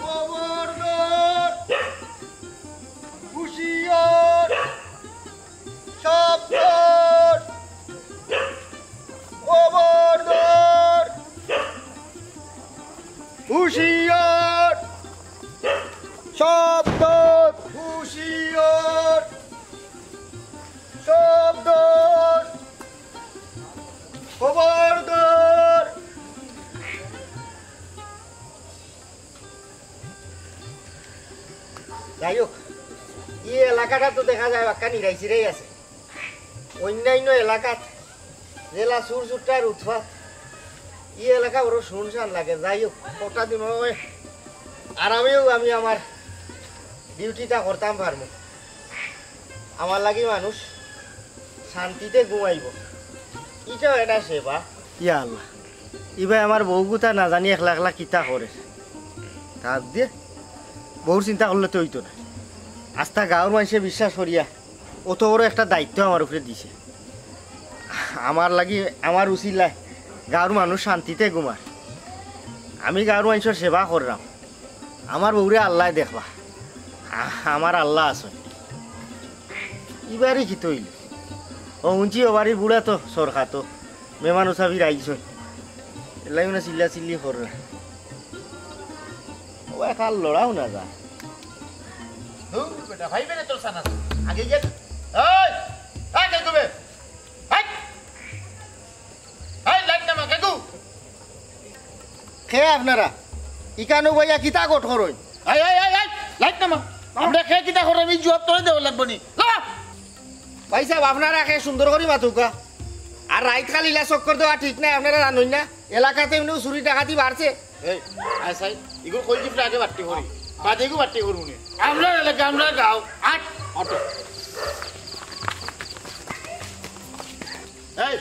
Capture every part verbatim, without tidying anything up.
খবরদার! হুঁশিয়ার! সাবধান! খবরদার! হুঁশিয়ার! সাবধান! হুঁশিয়ার! সাবধান! খবরদার! যাই হোক, ই এলাকাটা তো দেখা যায় বাক্কা নিরাই চিরাই আছে। অন্যান্য এলাকাত যেলা চুর চুরটার উৎপাত, ই এলাকা বড় শুনশান লাগে। যাই হোক, কটা দিন অয় আরামেও আমি আমার ডিউটিটা করতাম পারমু। আমার লাগি মানুষ শান্তিতে ঘুমাইবো, ইটাও একটা সেবা। ইয়া আল্লাহ, ইবায় আমার বউগুতা না জানি একলা একলা কিতা করে। তার দিয়ে বউর চিন্তা করলে তো অইতো না। আস্তা গাঁওর মানষে বিশ্বাস করিয়া অত বড় একটা দায়িত্ব আমার উপরে দিছে। আমার লাগি, আমার উছিলায় গাঁওর মানুষ শান্তিতে ঘুমার। আমি গাঁওর মানষর সেবা কররাম, আমার বউরে আল্লায় দেখবা। আ-, আমার আল্লা আছে। ইবারে কিতা অইল? ও হুনছি, ও বাড়ির বুড়া তো সরকার তো, মেহমান মুসাফির আইছইন, এর লাগি মানে চিল্লা চিল্লি কররা। ও একা লড়াও না যা। ধুর বেটা, ভাই বেটা তোর সানা। আগে গিয়ে, এই, এই, কে তুমি? এই, এই, লাইট নামা, কে গো? কে আপনারা? ইকানো বইয়া কিতা গট করইন? এই, এই, এই, এই, লাইট নামা। আমরা কে কিতা করইন, আমি জবাব তোরে দেওয়া লাগবো নি। নামা। ভাই সাহেব, আপনারা কে সুন্দর করি মাতুকা। আর রাইত খালি ইলা চক্কর দেওয়া ঠিক নাই, আপনারা জানইন না? এলাকাতে এমনিও চুরি ডাকাতি বাড়ছে। এই, আয় সাই, ইগু কই দিবলে আগে বাট্টি করি। বাদে ইগু বাট্টি করমু নি। আমরার এলাকা, আমরার গাঁও। আট, অটো। এই,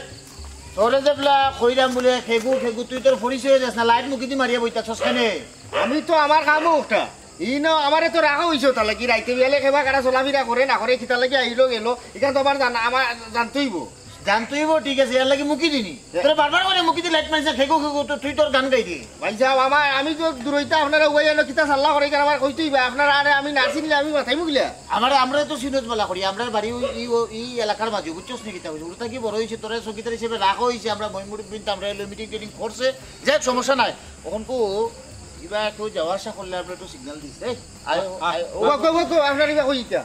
তোরে যে বলা কইরাম বুলে, খেগু, খেগু, তুই তোর পরিচয় দেস না, লাইট মুখিদি মারিয়া বইতাছস কেনে? আমি তো আমার কামও একটা। ইনো আমারে তো রাখা অইছে, তার লাগি রাইতে বিয়ালে খেবা কারা চলাফিরা করে না করে, কিতার লাগি আইলো গেলো, ইখান তো আমার জানা, আমার জানতে অইবো। জানতে অইবো, ঠিক আছে, এর লাগি মুখিদি নি। তোরে বারবার করে মুখিদি লাইট মারিস না, খেগু, খেগু, তো তুই তোর গান গাই দে। ভাই সাহেব, আমার, আমি তো দূরইতা আপনারা উবাই আনো, কিতা সাল্লা করে, ইখান আমার কইতে অইবা, আপনারা আরে আমি না চিনলে আমি মাথায় মুগিলা। আমার, আমরা তো সিনোজ বালা করি, আমরার বাড়ি ওই, ই, ও, ই এলাকার মাঝে, বুঝছস নি কিতা কইছি? ওটা কি বড় অইছে, তোরা চকিদার হিসেবে রাখা অইছে, আমরা ময়মুরব্বিন তো আমরা এলো মিটিং টিটিং করছে, যাই হোক, সমস্যা নাই। অখন কো, ইবা একটু যাওয়া আসা করলে আমরা একটু সিগন্যাল দিস, এই, আয়, আয়, ও, ও, ও, ও, ও, আপনার ইবা কই ইটা?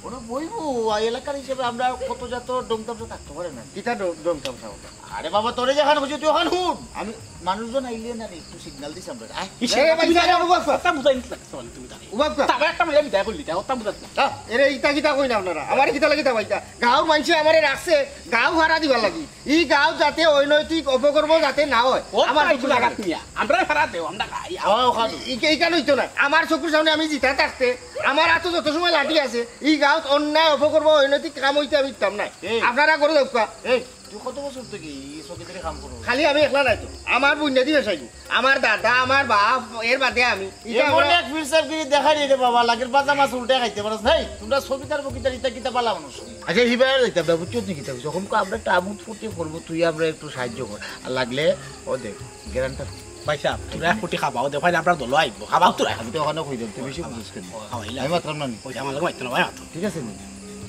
ওরা বইবো, এই এলাকার হিসেবে আমরা কত জাত ডং তামসা থাকতে পারে না। কিতা ডং, ডং তামসা ওটা? আরে বাবা, তোরে যেখান কইছি তুই ওখান হুন। আমি মানুষজন আইলে না রে, একটু সিগন্যাল দিস আমরা। আয়। ইসে, এ ভাই, তুমি তারা তারা ও বাবা। কথা বুঝাই নিতে লাগছে মানে তুমি তারে। ও বাবা। তারপর একটা মহিলা বিদায় করলি, তাই ওটা বুঝাত না। হ্যাঁ, এরে ইতা কিতা কইন আপনারা? আমারে কিতা লাগি তা ভাইটা? গাঁওর মানষে আমারে রাখছে, গাঁও ভাড়া দিবার লাগি। ই গাঁও যাতে অনৈতিক অপকর্ম যাতে না হয়। ও আমার ভাই, দুঃখ লাগে। লাগাত নিয়া। আমরা ভাড়া দেও, আমরা খাই। ও, ওখানে। ই-, ই-, ইখান অইতো না। আমার চকুর সামনে আমি জিতা থাকতে, আমার হাতো যত সময় লাঠি আছে, ই গাঁওত অন্যায় অপকর্ম অনৈতিক কাম অইতে আমি দিতাম না। এই। আপনারা করে দেউক্কা। এই, তুই কত বছর থাকি ই চকিদারি কাম করো? খালি আমি একলা নাই তো, আমার বইন্যাদি বেশাইবো, আমার দাদা, আমার বাপ, এর বাদে আমি। ইটা এমন আমরা এক ফিরসাবগিরি দেখাই রে বাবা, লাগের বাজা মাছ উল্টে খাইতে পারস নাই। তোমরা চকিদার বকিদার ইতা কিতা বালা মানুষ। আচ্ছা, হিবার যাইতাম না, বুঝছো নি কিতা কইছি? যখন কো আমরা একটা আমোদ ফুর্তি করবো, তুই আমরা একটু সাহায্য কর। আর লাগলে, ও দেখ, গ্যারান্টার। ভাই সাহেব, তোরা এক কোটি খাবাও, দেখো, আমরা দল আইবো। খাবাও তোরা। আমি তো ওখানে কই দেব, তুই বেশি বুঝিস কেন? ও, খাওয়াইলা। আমি মাতলাম না নি। ওই আমার লগে মাততো না, ভাই, মাততো। ঠিক আছে নি?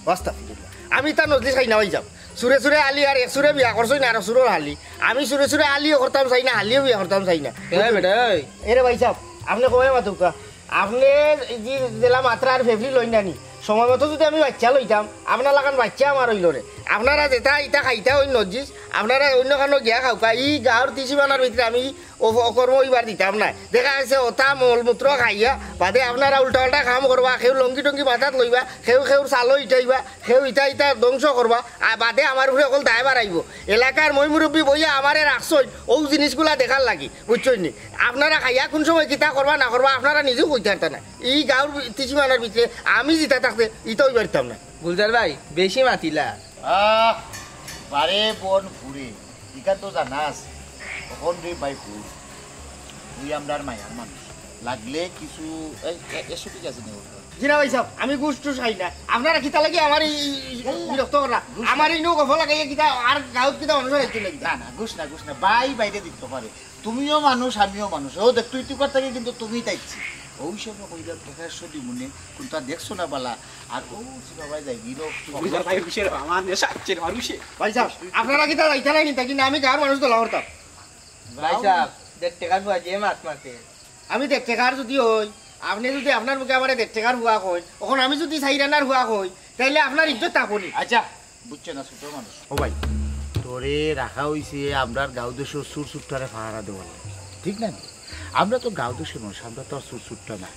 বাস্তা। আমি তার নজলি খাই না, ভাই সাহেব। সুরে সুরে আলি আর এক সুরে বিয়া করছইন আর এক সুরর হালি। আমি সুরে সুরে আলিও করতাম চাই না, হালিও বিয়া করতাম চাই না। এ বেটা, এই। এরে ভাই সাহেব, আপনে কমাই মাতুক্কা। আপনে ই যে জেলা মাত্রা আর ফেফলি লইন না নি, সময় মতো যদি আমি বাইচ্চা লইতাম, আপনার লাখান বাইচ্চা আমার অইলো রে। আপনারা যেটা ইটা খাইতা অইন নজিস, আপনারা অন্য খানো গিয়া খাউক্কা। ই গাঁওর ত্রিসীমানার ভিতরে আমি অ-, অকর্ম অইবার দিতাম নায়। দেখা গেছে অতা মলমূত্র খাইয়া বাদে আপনারা উল্টা পাল্টা কাম করবা, কেউ লঙ্গি টঙ্গি মাথাত লইবা, কেউ কেউর চালো ইটাইবা, কেউ ইটা ইটা ধ্বংস করবা, আর বাদে আমার উপরে অকল দায় বাড়াইবো। এলাকার ময় মুরব্বি বইয়া আমারে রাখছইন অউ জিনিসগুলা দেখার লাগি, বুঝছইন নি? আপনারা খাইয়া কুন সময় কিতা করবা না করবা আপনারা নিজেও কইতা পারতা না। ই গাঁওর ত্রিসীমানার ভিতরে আমি জিতা থাকতে ইতা অইবার দিতাম না। গুলজার ভাই, বেশি মাতিলা। আহ, বারে বন ফুরে, ইখান তো জানাস, অখন রে ভাই ফুর, তুই আমরার মায়ার মানুষ, লাগলে কিছু, এই, এ-, এসো ঠিক আছে নি ওর? জি না ভাইসাব, আমি ঘুষ টুষ খাই না। আপনারা কিতা লাগি আমারে বিরক্ত করা? আমার ইনো গফ লাগাইয়া কিতা আর গাউত কিতা মানুষ রাখতে লাগি? না না, ঘুষ না, ঘুষ না, ভাই বাইরে দিতে পারে। তুমিও মানুষ, আমিও মানুষ। ও দেখ, তুই তুই করতে গিয়ে কিন্তু তুমিই তাইছি। ওই সময় কইলাম, টেকা একশো দিমুনে, কোনটা দেখছো না বালা? আর ও সিবা ভাই যাই গিরো। আমার নেশা হচ্ছে মানুষে। ভাইসাব, আপনারা কিতা যাইতা নাই নি? তা কি না আমি গাউর মানুষ দলা করতাম? ভাইসাব, দেড় টেকার ফুয়া যে মাত মাতে। আমি দেড় টেকার যদি হই, আপনি যদি আপনার মুখে আমারে দেড় টেকার ফুয়া কই, অখন আমি যদি চাইর আনার ফুয়া কই, তাইলে আপনার ইজ্জত থাকবো নি? আচ্ছা, বুঝছো না, ছোট মানুষ। ও ভাই, তোরে রাখা হইছে আমরার গাঁও দেশর চুর চুরটারে পাহারা দেওয়ার লাগি, ঠিক না নি? আমরা তো গাঁও দেশর মানুষ, আমরা তো আর চুর চুরটা না।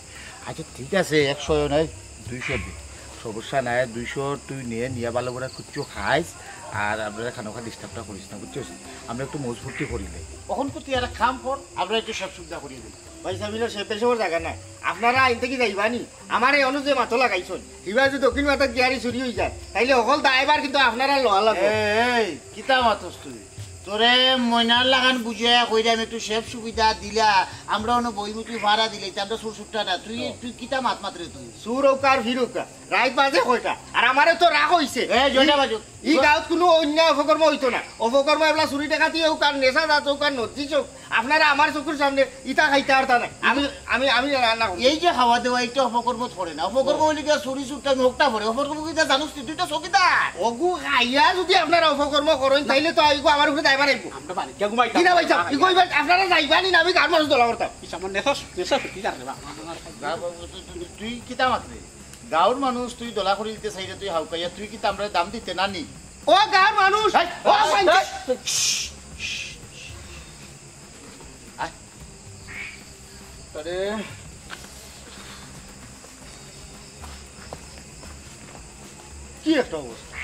আচ্ছা, ঠিক আছে, একশো নয়, দুইশো দে, সমস্যা নাই। দুইশো তুই নিয়ে নিয়ে ভালো করে কুচ্ছু খাইস, আর আমরা খানো খা ডিস্টার্বটা করিস না, বুঝছস? আমরা একটু মজবুতি করি নাই। অখন কো তুই একটা কাম কর, আমরা একটু সব সুবিধা করিয়ে দিই। ভাইসাব, ইনো সে পেশাবর জাগা নাই। আপনারা আইন থাকি যাইবা নি? আমার এই অনু যে মাথা লাগাইছন, এবার যদি দক্ষিণ মাথার গিয়ারি চুরি হয়ে যায়, তাইলে হকল দায়ভার কিন্তু আপনারা লওয়া লাগবো। এই, কিতা মাতস তুই? তোরে ময়নার লাখান বুঝাইয়া কইরাম, একটু সেব সুবিধা দিলা, আমরা অনো বইমুখী ভাড়া দিলে, ইতা আমরা চুর চুরটা না। তুই, তুই কিতা মাত মাতরে তুই? চুর হোক আর ফির হোক, রাইত বাজে কয়টা? আর আমারে তো রাগ হইছে। এই, জয়টা বাজুক। ই গাঁওত কোনো অন্যায় অপকর্ম হইতো না। অপকর্ম এবলা চুরি ডাকাতি হোক আর নেশা জাত হোক আর নজ্জিস হোক, আপনারা আমার চকুর সামনে ইতা খাইতা পারতা না। আমি, আমি, আমি রান্না করবো। এই যে খাওয়া দাওয়া, এটা অপকর্ম ধরে না। অপকর্ম হইলে গিয়া চুরি চুরটা নোকটা পড়ে। অপকর্ম কিতা জানোস তুই? তুই তো চকিদার। অগু খাইয়া যদি আপনারা অপকর্ম করেন, তাইলে তো ইগু আমার উপরে দায়ভার আইবো। আমরা বাড়ি গিয়া ঘুমাই। কি না ভাইসাব, ইগু এবার আপনারা যাইবা নি না, আমি গাউর মানুষ দলা করতাম। ইস, আমার নেশা, নেশা সত্যি জানে বা। তুই কিতা মাতরে? গাউর মানুষ তুই দলা করি দিতে চাইরে তুই হাউকাইয়া, তুই কিতা আমরারে দাম দিতে না নি? ও গাউর মানুষ, হেই, ও হেই, পঞ্চায়েত। হেই। আরে, কি একটা অবস্থা!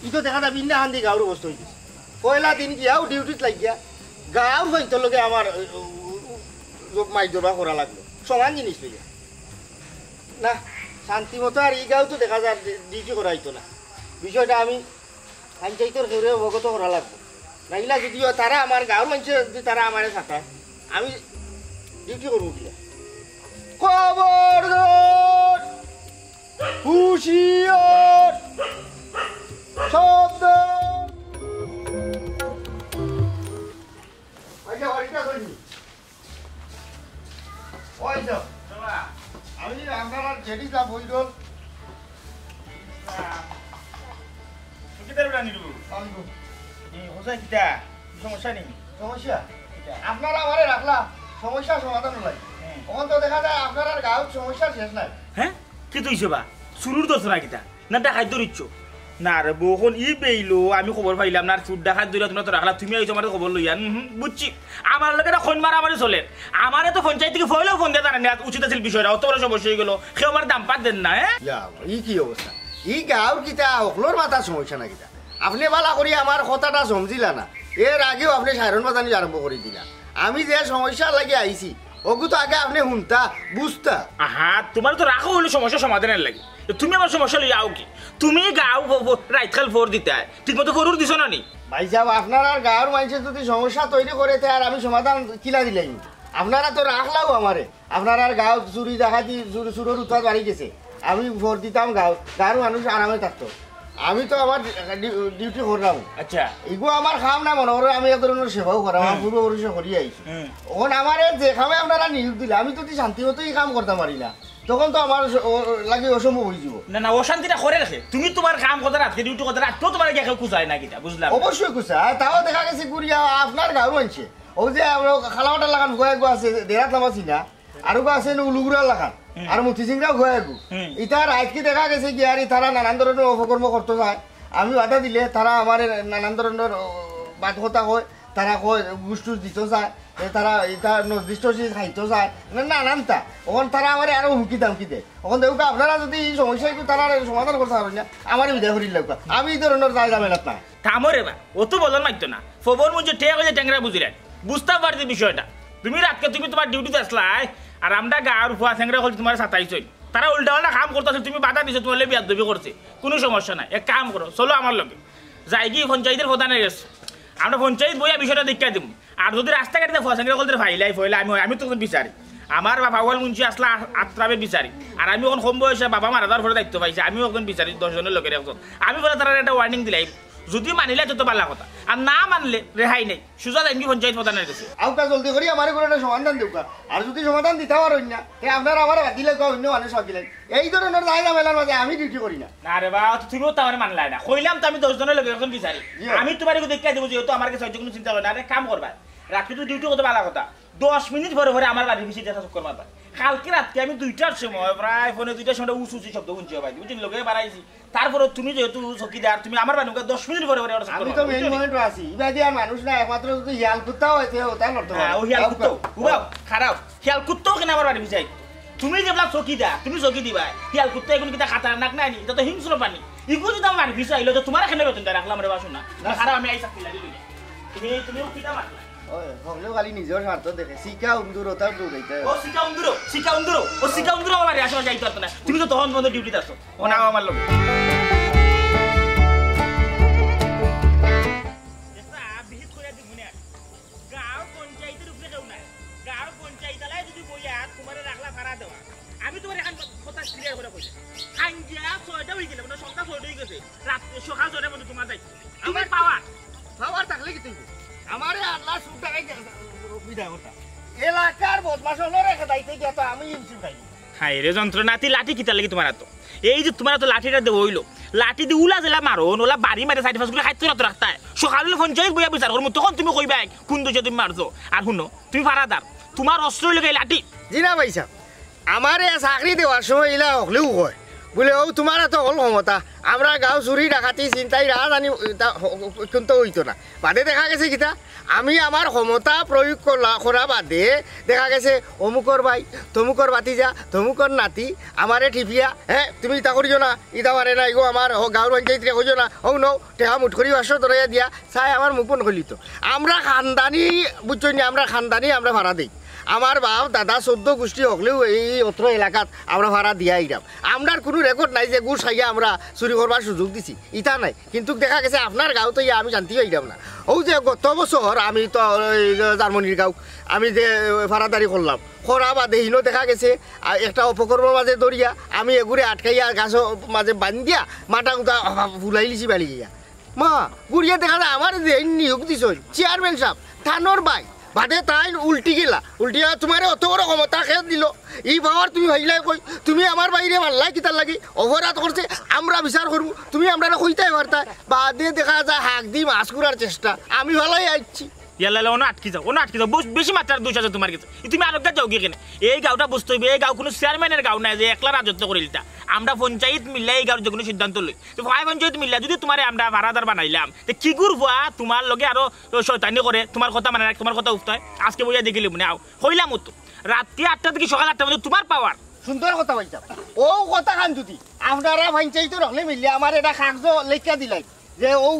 ই তো দেখা যায় বিন্দা হান্দি গাউর অবস্থা হয়ে গেছে। পয়লা দিন গিয়াও ডিউটিত লাগিয়া গাউর পঞ্চায়েতর লগে আমার, ও, ও, ও, মাইর দরবার করা লাগলো, সমান জিনিস লইয়া। না, শান্তি মতো আর ই গাঁও তো দেখা যায় ডি-, ডিউটি করা হইতো না। বিষয়টা আমি পঞ্চায়েতর কেউরে অবগত করা লাগবো। নাইলা যদি তারা আমার গাঁওর মানুষে যদি তারা আমারে সাতায়, আমি ডিউটি করবো কিনা? খবরদার! হুঁশিয়ার! সাবধান! আচ্ছা, বাড়িটা ধরি। ওই তো। বাবা। আমি আপনার আর জেডি সাহেব হইল। কিতা বেটা নিলু? আমি গো। এই হোসেন কিতা? সমস্যা নেই। সমস্যা? কিতা? আপনারা আমারে রাখলা, সমস্যা সমাধান হলাই। হুম। অখন তো দেখা যায় আপনার আর গাঁওর সমস্যা শেষ নাই। হ্যাঁ? কি তুই সেবা? শুরুর দোষ না কিতা? না ডাকাইত ধরিচ্ছ? না রে বউ, অখন ই বেইলো, আমি খবর পাইলাম না, আর চুর ডাকাইত ধরিয়া তোমরা তো রাখলা, তুমি আইছো আমার খবর লইয়া। হুম, হুম, বুঝছি। আমার লগে না ফোন মারামারি চলে। আমারে তো পঞ্চায়েত থাকি ফয়লাও ফোন দিয়া জানানি, আর উচিত আছিল বিষয়টা, অত বড় সমস্যা হয়ে গেল, কেউ আমার দাম পাত দেন না, হ্যাঁ? ইয়া, ই কি অবস্থা? ই গাঁওর কিতা, অকলর মাথার সমস্যা না কিতা? আপনি বালা করি আমার কথাটা সমঝিলা না। এর আগেও আপনি সাইরন বাজানি আরম্ভ করে দিলা। আমি যে সমস্যা লাগি আইছি, ওগু তো আগে আপনি হুনতা, বুঝতা। আহা, তোমার তো রাখা হইলো সমস্যা সমাধানের লাগি। তো তুমি আমার সমস্যা লইয়া আও কি? তুমি গাঁও ফ-, ফ-, রাইতকাল ফোর দিতে হয়, ঠিক মতো ফোরুর দিছো না নি? ভাই সাহেব, আপনার আর গাঁওর মানুষের যদি সমস্যা তৈরি করে, তে আর আমি সমাধান কিলা দিলাই? আপনারা তো রাখলাও আমারে। আপনার আর গাঁও চুরি ডাকাতি, চুর-, চুরর উৎপাত বাড়ি গেছে। আমি ফোর দিতাম গাঁও, গাঁওর মানুষ আরামে থাকতো। আমি তো আমার ডি-, ডি-, ডিউটি করলাম। আচ্ছা। এগু আমার কাম না মনে করো, আমি এক ধরনের সেবাও করাম, আমার হুম। পূর্বপুরুষে করি আইছি। হুম। অখন আমারে যে কামে আপনারা নিয়োগ দিলে, আমি যদি শান্তি মতো ই কাম করতাম পারি না, তখন তো আমার স-, ও-, লাগি অসম্ভব হয়ে যাব। না, না, অশান্তিটা করে রাখে। তুমি তোমার কাম কথা রাখতে, ডিউটি কথা রাখতেও তোমার গিয়ে কেউ কুচায় না কিতা, বুঝলাম? অবশ্যই কুচায়, তাও দেখা গেছে ঘুরিয়া আপনার গাঁওর মানুষে। ও যে আমরা খালাওয়াটার লাখান ফুয়া এগু আছে, দেরাত লামাছি না, আর ওগু আছে না উলুগুড়ার লাখান, হুম। আর মতি সিংরা ফুয়া এগু। হুম। ইতা রাইত কি দেখা গেছে কি আর তারা নানান ধরনের অপকর্ম করতে চায়। আমি বাধা দিলে তারা আমার নানান ধরনের, ও, বাদ কথা কয়, তারা কয় ঘুষ টুস দিতে চায়, এ, তারা ইতা নজদিস টজদিস খাইতে চায়, না, নানানটা। অখন তারা আমারে আরো হুমকি দামকি দেয়। অখন দেখুক, আপনারা যদি এই সমস্যা একটু তারা সমাধান করতে পারেন না, আমারে বিদায় করিল লাগবে। আমি এই ধরনের যায় ঝামেলাত নাই। থামো রে বা, অত বলন মারতো না। ফবর মুঞ্জে ঠেক হইলে ট্যাংরা বুঝিলেন। বুঝতাম পারছি বিষয়টা। তুমি রাতকে তুমি তোমার ডিউটিত আসলাই, আর আমরা গাঁওর ফুয়া ট্যাংরা হইলে তোমার সাতাইছই। তারা উল্টা পাল্টা কাম করতে আসলে তুমি বাধা দিছো, তোমার লগে বিয়াদবি করছে। কোনো সমস্যা নাই, এক কাম করো, চলো আমার লগে। যাই কি পঞ্চায়েতের প্রধানের গেছে। আমরা পঞ্চায়েত বইয়া বিষয়টা দেখিয়া দিমু। আর যদি রাস্তাঘাটে ফুয়া ট্যাংরা হইলে ফাইলাই ফইলা আমি, আমি তো বিচারি। আমার বাপ আউয়াল মুন্সি আছলা আত্রাবের বিচারি। আর আমি অখন কম বয়সে বাবা মারা যাওয়ার পরে দায়িত্ব পাইছি, আমিও একজন বিচারি, দশ জনর লগের একজন। আমি পরে তারারে একটা ওয়ার্নিং দিলাই, যুদি মানিলাইতো তো ভালা কথা, আর না মানলে রেহাই নাই, সুজা যাইমগি পঞ্চায়েত প্রধানর গেছে। আউক্কা, জলদি করি আমারে কুনু একটা সমাধান দেউক্কা। আর যুদি সমাধান দিতা পারইন না, তে আপনারা আমারে বাদ দিলাউক্কা, অইন্য মানুষ মাতিলাইন। এই ধরনর দায় ঝামেলার মাঝে আমি ডিউটি করি না। না রে বা, তুমিও তো আমারে মানলায় না। কইলাম তো আমি দশ জনর লগে একজন বিচারি। জি। আমি তুমারে দেখিয়া দিমু, যেহেতু আমার গেছে অইন্য কুনু চিন্তা করো না। আরে কাম করবা, রাত্রে তো ডিউটি করতে ভালা কথা। দশ মিনিট পরে পরে আমার বাড়ির পিছে দেখা চক্কর মারবা। কালকে রাত্রে আমি দুইটার সময়, প্রায় পৌনে দুইটার সময় উস উস শব্দ হুনছি ভাই, বুঝলি, লগে বাড়াইছি। তারপরে তুমি যেহেতু চকিদার, তুমি আমার বাড়ির মুখে দশ মিনিট পরে পরে ওরা চক্কর আমি তো মারবা, মেইন বুঝছো নি? পয়েন্ট আছি, ইবাদি আর মানুষ না, একমাত্র যদি হিয়াল কুত্তাও আছে, ওটা লড়তে হ্যাঁ, পারে। ও হিয়াল কুত্তাও, উবাও, খারাপ। হিয়াল কুত্তাও কেন আমার বাড়ির পিছে? তুমি যেবলা চকিদার, তুমি চকি দিবায়। হিয়াল কুত্তা এখন কিতা খাতারনাক নায় নি, ইটা তো হিংস্র প্রাণী। ইগু যদি আমার বাড়ির পিছে আইলো, তো তুমার কেনে বেতন দিয়া রাখলাম রে বাসু না? না, খারাপ, আমি আইসা কিলা দিলি। তুমি, তুমি কিতা মারলা? ওই, হকলেও খালি নিজর স্বার্থ দেখে। শিকা উন্দুর ওটা দৌড়াইতে। ও শিকা উন্দুরও, শিকা উন্দুরও, ও শিকা উন্দুরও আমার বাড়ির আশেপাশে আইতে পারতো না। তুমি তো তখন পর্যন্ত ডিউটিত আছো। ও না, আমার লগে। দেখো, আ, বিহিত করে দিব মনে হয়। গাঁও পঞ্চায়েতর উপরে কেউ নাই। গাঁও পঞ্চায়েত আলায় যদি বইয়া তুমারে রাখলা ভাড়া দেওয়া, আমি তুমারে এখন কথা ক্লিয়ার করে কইছি। আইন দিয়া ছয়টা হয়ে গেলে, মানে সন্ধ্যা ছয়টা হয়ে গেছে, রাত্রে সকাল ছয়টার মধ্যে তুমার দায়িত্ব। তুমি আমার পাওয়ার। পাওয়ার থাকলে কি তুই? আমারে আল্লাহ সুখ দেখাই দে-, বিদায় কথা। এলাকার বদমাশ হলো রেখে দাইতে গিয়া তো আমি ইনসু খাই। হায় রে যন্ত্রণা, তি লাঠি কিতার লাগি তুমার আতো? এই যে তুমার আতো লাঠিটা দেওয়া হইলো, লাঠি দি উলা জেলা মারো, নোলা বাড়ি মারে সাইড ফাস করে খাইতে রাত রাখতায়। সকালে পঞ্চায়েত বইয়া বিচার করমু, তখন তুমি কইবায় কোন দোষে তুমি মারছো। আর হুনো, তুমি ফারাদার, তুমার অস্ত্র হইলো গিয়া লাঠি। জি না ভাই সাহেব, আমারে চাকরি দেওয়ার সময় ইলা হকলেও কয়, বুলে, "ও তুমার আতো হকল ক্ষমতা, আমরা গাঁও চুরি ডাকাতি চিন্তাই রাহাজানি তা হ-, হ-, কিন্তু হইতো না।" বাদে দেখা গেছে কিতা, আমি আমার ক্ষমতা প্রয়োগ করলা-, করা বাদে দেখা গেছে অমুকর ভাই, তমুকর ভাতিজা, তমুকর নাতি, আমারে টিপিয়া, "হ্যাঁ, তুমি ইতা করিও না, ইতা পারে না, ইগো আমার হ-, গাঁওর পঞ্চায়েতরে কইও না, হউ নও, টেকা মুঠ করি পাঁচশো ধরাইয়া দিয়া।" চাই আমার মুখ বন্ধ করিলিতো। আমরা খানদানি, বুঝছো নি, আমরা খানদানি, আমরা ভাড়া দেই। আমার বাপ, দাদা, চৌদ্দ গোষ্ঠী হকলেও এই অত্র এলাকাত আমরা ভাড়া দিয়া আইরাম। আমরার কুনু রেকর্ড নাই যে ঘুষ খাইয়া আমরা চুরি করবার সুযোগ দিছি, ইতা নাই। কিন্তু দেখা গেছে আপনার গাঁওত ইয়া আমি শান্তি পাইরাম না। অউ যে গত বছর আমি তো এই যে জার্মানির গাঁও, আমি যে ভাড়াদারি করলাম, করা বাদে হিনো দেখা গেছে, আ, একটা অপকর্মর মাঝে ধরিয়া আমি এগুরে আটকাইয়া গাছর মাঝে বান্ধিয়া মাথা গুতা ফুলাইলিছি বাড়ি গিয়া। মা, ঘুরিয়া দেখা যায় আমারে যে নিয়োগ দিছইন, চেয়ারম্যান সাব, থানর ভাই, বাদে তাইন উল্টি গেলা, উল্টিয়া তুমারে অত বড় ক্ষমতা কে দিলো, ই পাওয়ার তুমি পাইলায় কই? তুমি আমার ভাইরে মারলায় কিতার লাগি? অপরাধ করছে, আমরা বিচার করমু, তুমি আমরারে কইতায় পারতায়। বাদে দেখা যায় হাক দি মাছ কুড়ার চেষ্টা, আমি ফালাই আইছি। ইয়াল্লা, ইয়াল্লা, অনো আটকি যাও, অনো আটকি যাও, বস-, বেশি মাতরার দোষ আছে তুমার গেছে। ই তুমি আরোগ্যা যাওগি কেনে? এই গাঁওটা বুঝতে হইবে, এই গাঁও কুনু চেয়ারম্যানের গাঁও নায় যে একলা রাজত্ব করিলিতা। আমরা পঞ্চায়েত মিললে এই গাঁওর যে কুনু সিদ্ধান্ত লই। তো ভাই পঞ্চায়েত মিল্লা যদি তুমারে আমরা ভাড়াদার বানাইলাম, তে কিগুর ফুয়া তুমার লগে আরো শয়তানি করে, তুমার কথা মানে না, তুমার কথা উফতায়। আজকে বইয়া দেখিলে মনে আও, কইলাম তো, রাত্রে আটটা থাকি সকাল আটটার মধ্যে তুমার পাওয়ার। সুন্দর কথা কইতা। অউ কথাখান যদি আপনারা পঞ্চায়েতর হকলে মিললে আমার এটা কাগজ লেখিয়া দিলাই যে অউ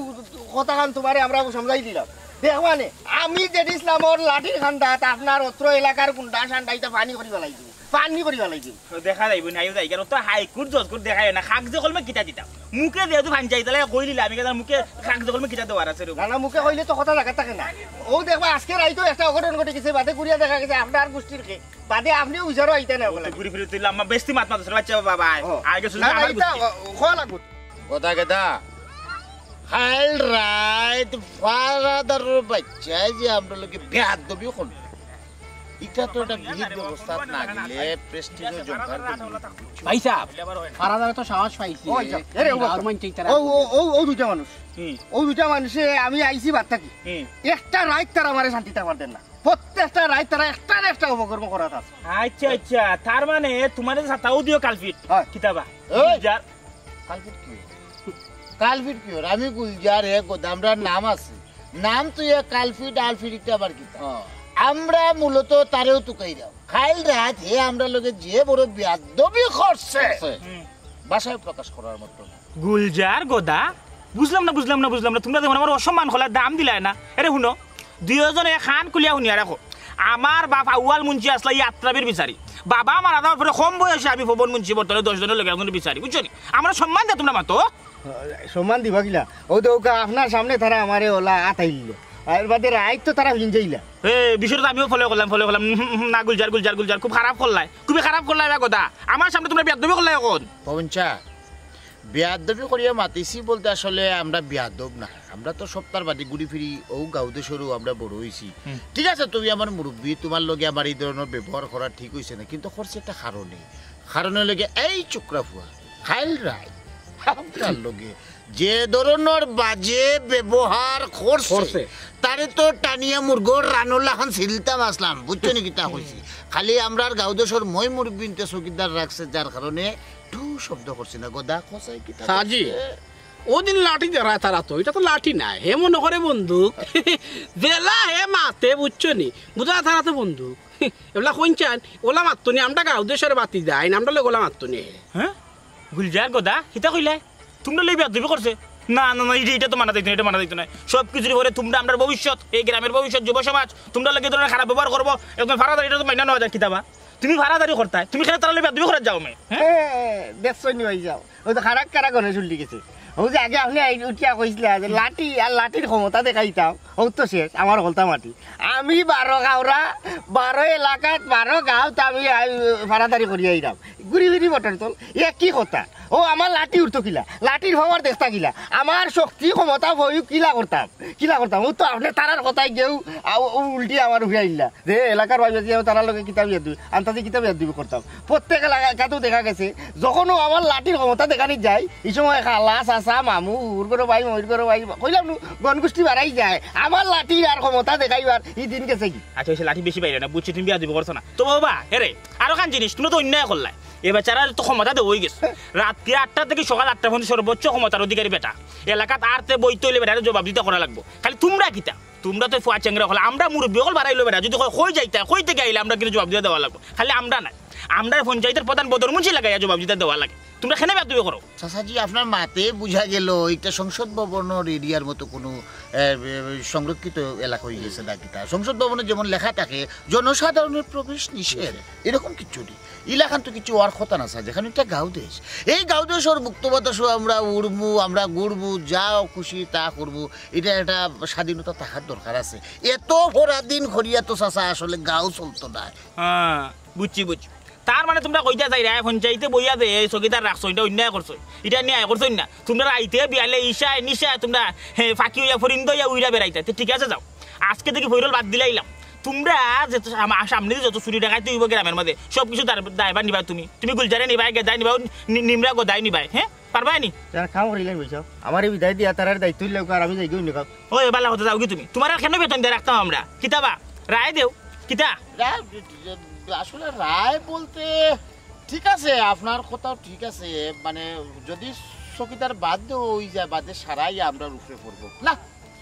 কথাখান তুমারে আমরা সমঝাই দিলাম। দেখবানে, আমি যেদিন ইসলামর লাঠির খান্দাত আপনার অত্র এলাকার গুন্ডা সান্ডা ইতা পানি করি ফালাই দিমু। পানি করি ফালাই দিমু। তো দেখা যাইবো নি, আইও যাই। কেন তো হাইকোর্ট, জজকোর্ট দেখায় না, কাগজে কলমে কিতা দিতাম? মুখে যেহেতু ফান চাই, তাহলে কইলিলে আমি কেন মুখে কাগজে কলমে কিতা দেওয়ার আছে রে? না, না, মুখে কইলে তো কথা জাগা থাকে না। অউ দেখবা, আজকে রাইতো একটা অঘটন ঘটি গেছে, বাদে ঘুরিয়া দেখা গেছে আপনার গোষ্ঠীর কে, বাদে আপনিও বিচারো আইতা না ও তো বলে। ঘুরি ফিরি তুই লম্বা বেস্তি মাত মাত, বাচ্চা বাবা, ও। আগে শুধু না, না, আমার ইতা গোষ্ঠী। ও-, কওয়া লাগবো। কথা কেতা? কাইল রাইত ফারাদারর বাচ্চায় যে আমরার লগে বেয়াদবি করলো, ইটা তো একটা বিহিত ব্যবস্থা না দিলে প্রেস্টিজও জমকার করবে। ভাই সাহেব, ফারাদারে তো সাহস পাইছে। ওই যা, এরে, ও গাঁওর মানছে তারা। ও, ও, ও, ও দুইটা মানুষ। হুম। ও দুইটা মানুষে আমি আইছি বাদ থাকি। হুম। একটা রাইত তারা আমারে শান্তি থাকবার দেন না। প্রত্যেকটা রাইত তারা একটা না একটা অপকর্ম করা থাকে। আচ্ছা, আচ্ছা, তার মানে তুমারে সাতাও দিও কালপিট। হয়। কিতাবা? ওই। যার কালপিট কি? কালপিট কি ওর? আমি গুলজার, হে গোদামরার নাম আছে। নাম তুই এ কালপিট, আলপিট ইটা আবার কিতা? হ্যাঁ। আমরা মূলত তারেও তুকাইরাম। কাইল রাইত হে আমরার লগে যে বড় বেয়াদবি করছে, করছে। হুম। ভাষায় প্রকাশ করার মতো না। গুলজার, গোদা, বুঝলাম না, বুঝলাম না, বুঝলাম না। তুমরা যেমন আমার অসম্মান করলা, দাম দিলায় না। এরে হুনো, দুইওজনে কান খুলিয়া হুনিয়া রাখো। আমার বাপ আউয়াল মুন্সি আছলা ই আত্রাবির বিচারি। বাবা মারা যাওয়ার পরে কম বয়সে আমি ভবন মুন্সি বর্তমানে দশ জনর লগে একজনর বিচারি, বুঝছো নি? আমরা সম্মান দে তুমরা মাতো। সম্মান দিবা কিলা? অউ দেখউক্কা, আপনার সামনে তারা আমারে অলা আতাইল দিলো। এর বাদে রাইত তো তারা ভিন যাইলা। এ, বিষয়টা তো আমিও ফলো করলাম, ফলো করলাম। উম, হুম, হুম, না, গুলজার, গুলজার, গুলজার, খুব খারাপ করলায়, বা গদা। আমার সামনে তোমরা বেয়াদবি করলায় অখন। পবন চা, বেয়াদবি করিয়া মাতিছি বলতে আসলে আমরা বেয়াদব না, আমরা তো সপ্তাহর বাদে ঘুরি ফিরি, ও গাঁও দেশরও আমরা বড় হইছি। হুম। ঠিক আছে, তুমি আমার মুরব্বি, তোমার লগে আমার এই ধরনের ব্যবহার করা ঠিক হইছে না, কিন্তু করছি একটা কারণে। কারণে লগে এই চুকরা ফুয়া, খাইল রায়, আপনার লগে যে ধরনের বাজে ব্যবহার করছে, করছে। তারে তো টানিয়া মুরগর রানুর লাখান ছিলতাম আসলাম, বুঝছো নি কিতা কইছি? খালি আমরার গাঁও দেশর মই মুরব্বিন্তে চৌকিদার রাখছে, যার কারণে টু শব্দ করছি না। গদা কষাই কিতা সাজি, করছে? ওদিন লাঠি ধরায় তারা তো, এটা তো লাঠি নায়, হে মনে করে বন্দুক। যেলা হে মাতে, বুঝছো নি? বুঝা তারা তো বন্দুক। এবলা কইনচান, ওলা মাততো নি, আমরা গাঁও দেশর বাতি যাই না, আমরা লোক ওলা মাততো নি। হ্যাঁ? গুলজার গদা, কিতা কইলায়? তোমরা লই বেয়াদবি করছে? না, না, না, এটা, এটা তো মানা যাইতো না, এটা মানা যাইতো না। সব কিছুর পরে তোমরা আমরার ভবিষ্যৎ, এই গ্রামের ভবিষ্যৎ, যুব সমাজ, তোমরা লগে এই ধরনের খারাপ ব্যবহার করবো, একদম ফারাদারি, এটা তো মাইনা নেওয়া যায় কিতাবা। তুমি ফারাদারি করতায়, তুমি কেনে তারার লগে বেয়াদবি করার যাও মে? হ্যাঁ? এ, দেখছো নি ভাই যাও। ওই তো খারাপ খারাপ গণেশ উল্টি গেছে। ও যে আগে আপনি এই উঠিয়া কইছিলা যে লাঠি আর লাঠির ক্ষমতা দেখাইতাম, ও তো শেষ, আমার হকলতা মাটি। আমি বারো গাঁওরা, বারো এলাকাত, বারো গাঁওত আমি, আমি ফারাদারি করিয়া আইরাম। ঘুরি ফিরি বটর তল, একই কথা। ও আমার লাঠি উঠতো কিলা, লাঠির পাওয়ার দেখতা কিলা, আমার শক্তি ক্ষমতা প্রয়োগ কিলা করতাম, কিলা করতাম। ও তো আপনি তারার কথায় গেউ, আ, ও, ও উল্টি আমার উঠে আইলা। যে এলাকার ভাই বেশি, আমি তারার লগে কিতা বেয়াদবি, আন্তাজি কিতা বেয়াদবি করতাম। প্রত্যেক এলাকাতেও দেখা গেছে, যখনও আমার লাঠির ক্ষমতা দেখানি যায়, এই সময় খালা, চাচা, মামু, উর ঘরো ভাই, ময়ূর ঘরো ভাই, কইলাম নু, গণগোষ্ঠী বাড়াই যায়। আমার লাঠির আর ক্ষমতা দেখাইবার এই দিন গেছে কি? আচ্ছা, ওই সে লাঠি বেশি বাইরে না, বুঝছি তুমি বেয়াদবি করছো না। তো বাবা, এরে, আরো খান জিনিস, তুমি তো অন্যায় করলায়। এ বেচারার তো ক্ষমতা দেওয়া হয়ে গেছে। রাত্রে আটটা থেকে সকাল আটটা পর্যন্ত সর্বোচ্চ ক্ষমতার অধিকারী বেটা। এলাকাত আরতে বইতে হইলে বেটারে জবাব দিতে করা লাগবো। খালি তোমরা কিতা? তোমরা তো ফুয়া চেংরা হকল, আমরা মুরব্বি হকল বাড়াইলো বেটা। যদি কয়, "কই যাইতা, কই থেকে আইলা?" আমরা কিন্তু জবাব দিয়ে দেওয়া লাগবো। খালি আমরা নাই, আমরা পঞ্চায়েতের প্রধান বদর মুন্সি লাগাইয়া জবাব দিতে দেওয়া লাগে। তোমরা কেনে বেয়াদবি করো? চাচাজি, আপনার মাতে বুঝা গেল এটা সংসদ ভবনের এরিয়ার মতো কোনো, এ, এ, সংরক্ষিত এলাকা হয়ে গেছে না কিতা? সংসদ ভবনে যেমন লেখা থাকে, "জনসাধারণের প্রবেশ নিষেধ", এরকম কিচ্ছু নেই। ইলাখান তো কিছু হওয়ার কথা না, স্যার, যেখানে একটা গাঁও দেশ। এই গাঁও দেশর মুক্ত বাতাসও আমরা উড়মু, আমরা ঘুরমু, যা খুশি তা করমু। এটা একটা স্বাধীনতা থাকার দরকার আছে। এত পরাধীন করিয়া তো চাচা আসলে গাঁও চলতো না। হ্যাঁ, বুঝছি, বুঝছি। তার মানে তোমরা কইতা চাইরায়, পঞ্চায়েতে বইয়া যে এই চকিদার রাখছো, এটা অন্যায় করছো, এটা ন্যায় করছো না। তোমরা রাইতে বিয়ালে ইশায় নিশায় তোমরা, হে, ফাঁকি হইয়া ফরিন্দ হইয়া উইরা বেড়াইতা। তে ঠিক আছে, যাও, আজকে থেকে ফৈরল বাদ দিলাইলাম। তোমরা যে আমা-, সামনে দিয়ে যত চুরি ডাকাতি হইব গ্রামের মধ্যে, সব কিছু দায়-, দায়ভার নিবা তুমি। তুমি গুলজারে নিবায়, গেদায় নিবায়, নি-, নিমরা গদায় নিবায়, হ্যাঁ? পারবায় নি? তারা কাম করিলেন বুঝছো, আমার এই বিদায় দিয়া তারার দায়িত্ব হইলে আর আমি যাই গই নিকাম। ওই বালা কথা, যাও কি তুমি? তোমার আর কেন বেতন দিয়ে রাখতাম আমরা? কিতাবা? রায় দেও। কিতা? রায়, আসলে রায় বলতে ঠিক আছে, আপনার কথাও ঠিক আছে, মানে যদি চকিদার বাদ দেওয়া হয়ে যায়, বাদে সারাই আমরা উপরে পড়বো না।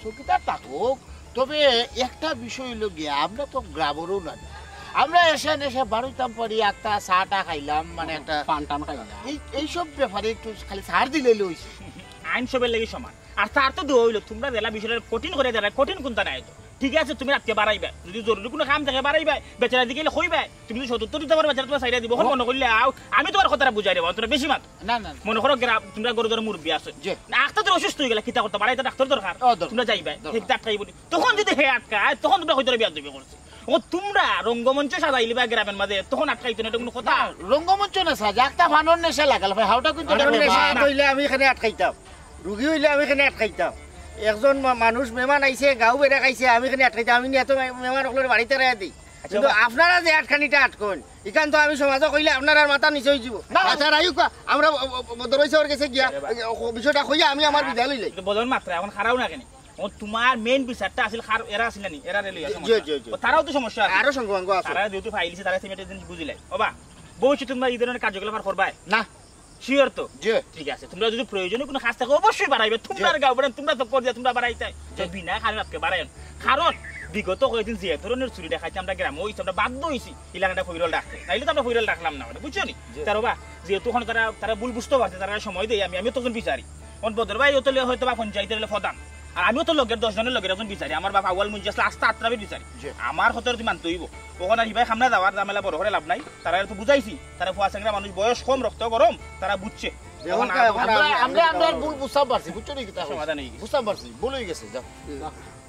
চকিদার থাকুক, তবে একটা বিষয় হইল গিয়া, আমরা তো গ্রামেরও না, আমরা এসে এসে বারোইতাম পারি, একটা চা টা খাইলাম, মানে একটা পান টান খাইলাম। এই, এইসব ব্যাপারে একটু খালি ছাড় দিলে লইছে। আইন সবের লাগি সমান। আর তার তো দোয়া হইল, তোমরা জেলা বিষয়টা কঠিন করে দেয়, কঠিন কোনটা নাই তো। ঠিক আছে, তুমি রাত্রে বাড়াইবা, যদি জরুরি কোনো কাম থাকে বাড়াইবা, বেচারা দিকে কইবা, তুমি যদি সত্তর দিতে পারো, বেচারা তোমার সাইডে দিব। মনে করলে আও, আমি তোমার কথাটা বুঝাই দেবো, তোমরা বেশি মাত। না, না, না। মনে করো গ্রাম, তোমরা গরু ধরো মুরব্বী আছো। জি। না, আখতা তোর অসুস্থ হয়ে গেলে কিতা করতে পারে, এটা ডাক্তার দরকার। ও, দরকার। তোমরা যাইবায়, দরকার। হে আটকাই বলি। তখন যদি হে আটকায়, তখন তোমরা হয়তো বেয়াদবি করছে। ও, তোমরা রঙ্গমঞ্চ সাজাইলিবা গ্রামের মাঝে, তখন আটকাইতো না, এটা কোনো কথা? না, রঙ্গমঞ্চ না সাজা, একটা ফানোর নেশা লাগাল ভাই, হাওটা কিন্তু ফানোর নেশা না। হইলে আমি এখানে আটকাইতাম, রুগী হইলে আমি এখানে আটকাইতাম। একজন মা-, মানুষ মেহমান আইছে, গাঁও বেড়া খাইছে, আমি এখানে আটকাইতাম, আমি নিয়ে তো মে-, মেহমান হকলের বাড়িতে রায় দিই। আচ্ছা, কিন্তু বাবা। আপনারা যে আটকানিটা আটকন, ইখান তো আমি সমাজে কইলে আপনার আর মাথা নিচে হয়ে যাব। না। আচ্ছা, রাইউকা, আমরা ব-, ব-, ব-, বদরই শহর গেছে গিয়া, বিষয়টা কইয়া আমি আমার বিদায় লইলাই। বদর মাত্রা এখন খারাপ না কেন? ও, তোমার মেইন বিচারটা আছিল খার-, এরা আছিল না নি? এরা রেলওয়ে জি, সমস্যা। জি, জি। ও, তারাও তো সমস্যা আছে। আরো সঙ্গ আছে। তারা যেহেতু ফাইলিছে, তারা সেমেটের জিনিস বুঝিলাই। ও বা, ভবিষ্যতে তোমরা এই ধরনের কার্যকলাপ আর করবায়? না। শিওর তো? জি। ঠিক আছে, তোমরা যদি প্রয়োজনে কোনো কাজ থাকে, অবশ্যই বাড়াইবে। তোমরা জি। আর গাঁও বাড়ান, তোমরা তো কর দিয়া, তোমরা বাড়াইতায়। তো জি। বিনা কারণে আজকে বাড়াইন। কারণ বিগত কয়েকদিন যে ধরনের চুরি ডাকাতি আমরা গ্রামে হইছে, আমরা বাধ্য হইছি এলাকাটা ফইরল রাখতে। তাইলে তো আমরা ফইরল রাখলাম না, বুঝছো নি? জি। তার বা, যেহেতু ওখানে তারা, তারা ভুল বুঝতে পারছে, তারা সময় দেয়, আমি, আমিও তখন বিচারি। এখন বদর ভাই ও তো লে-, হয়তো বা পঞ্চায়েতের হলে প্রধান। আর আমিও তো লগের দশ জনের লগের একজন বিচারি। আমার বাপ আউয়াল মুন্সি আসলে আস্তা আত্রাবির বিচারি। জি। আমার কথা যদি মানতে হইব। ওখানে আর হিবাই খামনা যাওয়ার ঝামেলা বড় করে লাভ নাই। তারা তো বুঝাইছি। তারা ফুয়া চেংরা মানুষ, বয়স কম, রক্ত গরম, তারা বুঝছে। এখন এখন আর কা-, এখন আমরা, আর আমরা, আমরা ভুল বুঝতাম পারছি, বুঝছো নি কিতা কইছি? সমাধান হয়ে গেছে। বুঝতাম পারছি, ভুল হয়ে গেছে, যাও। হুম।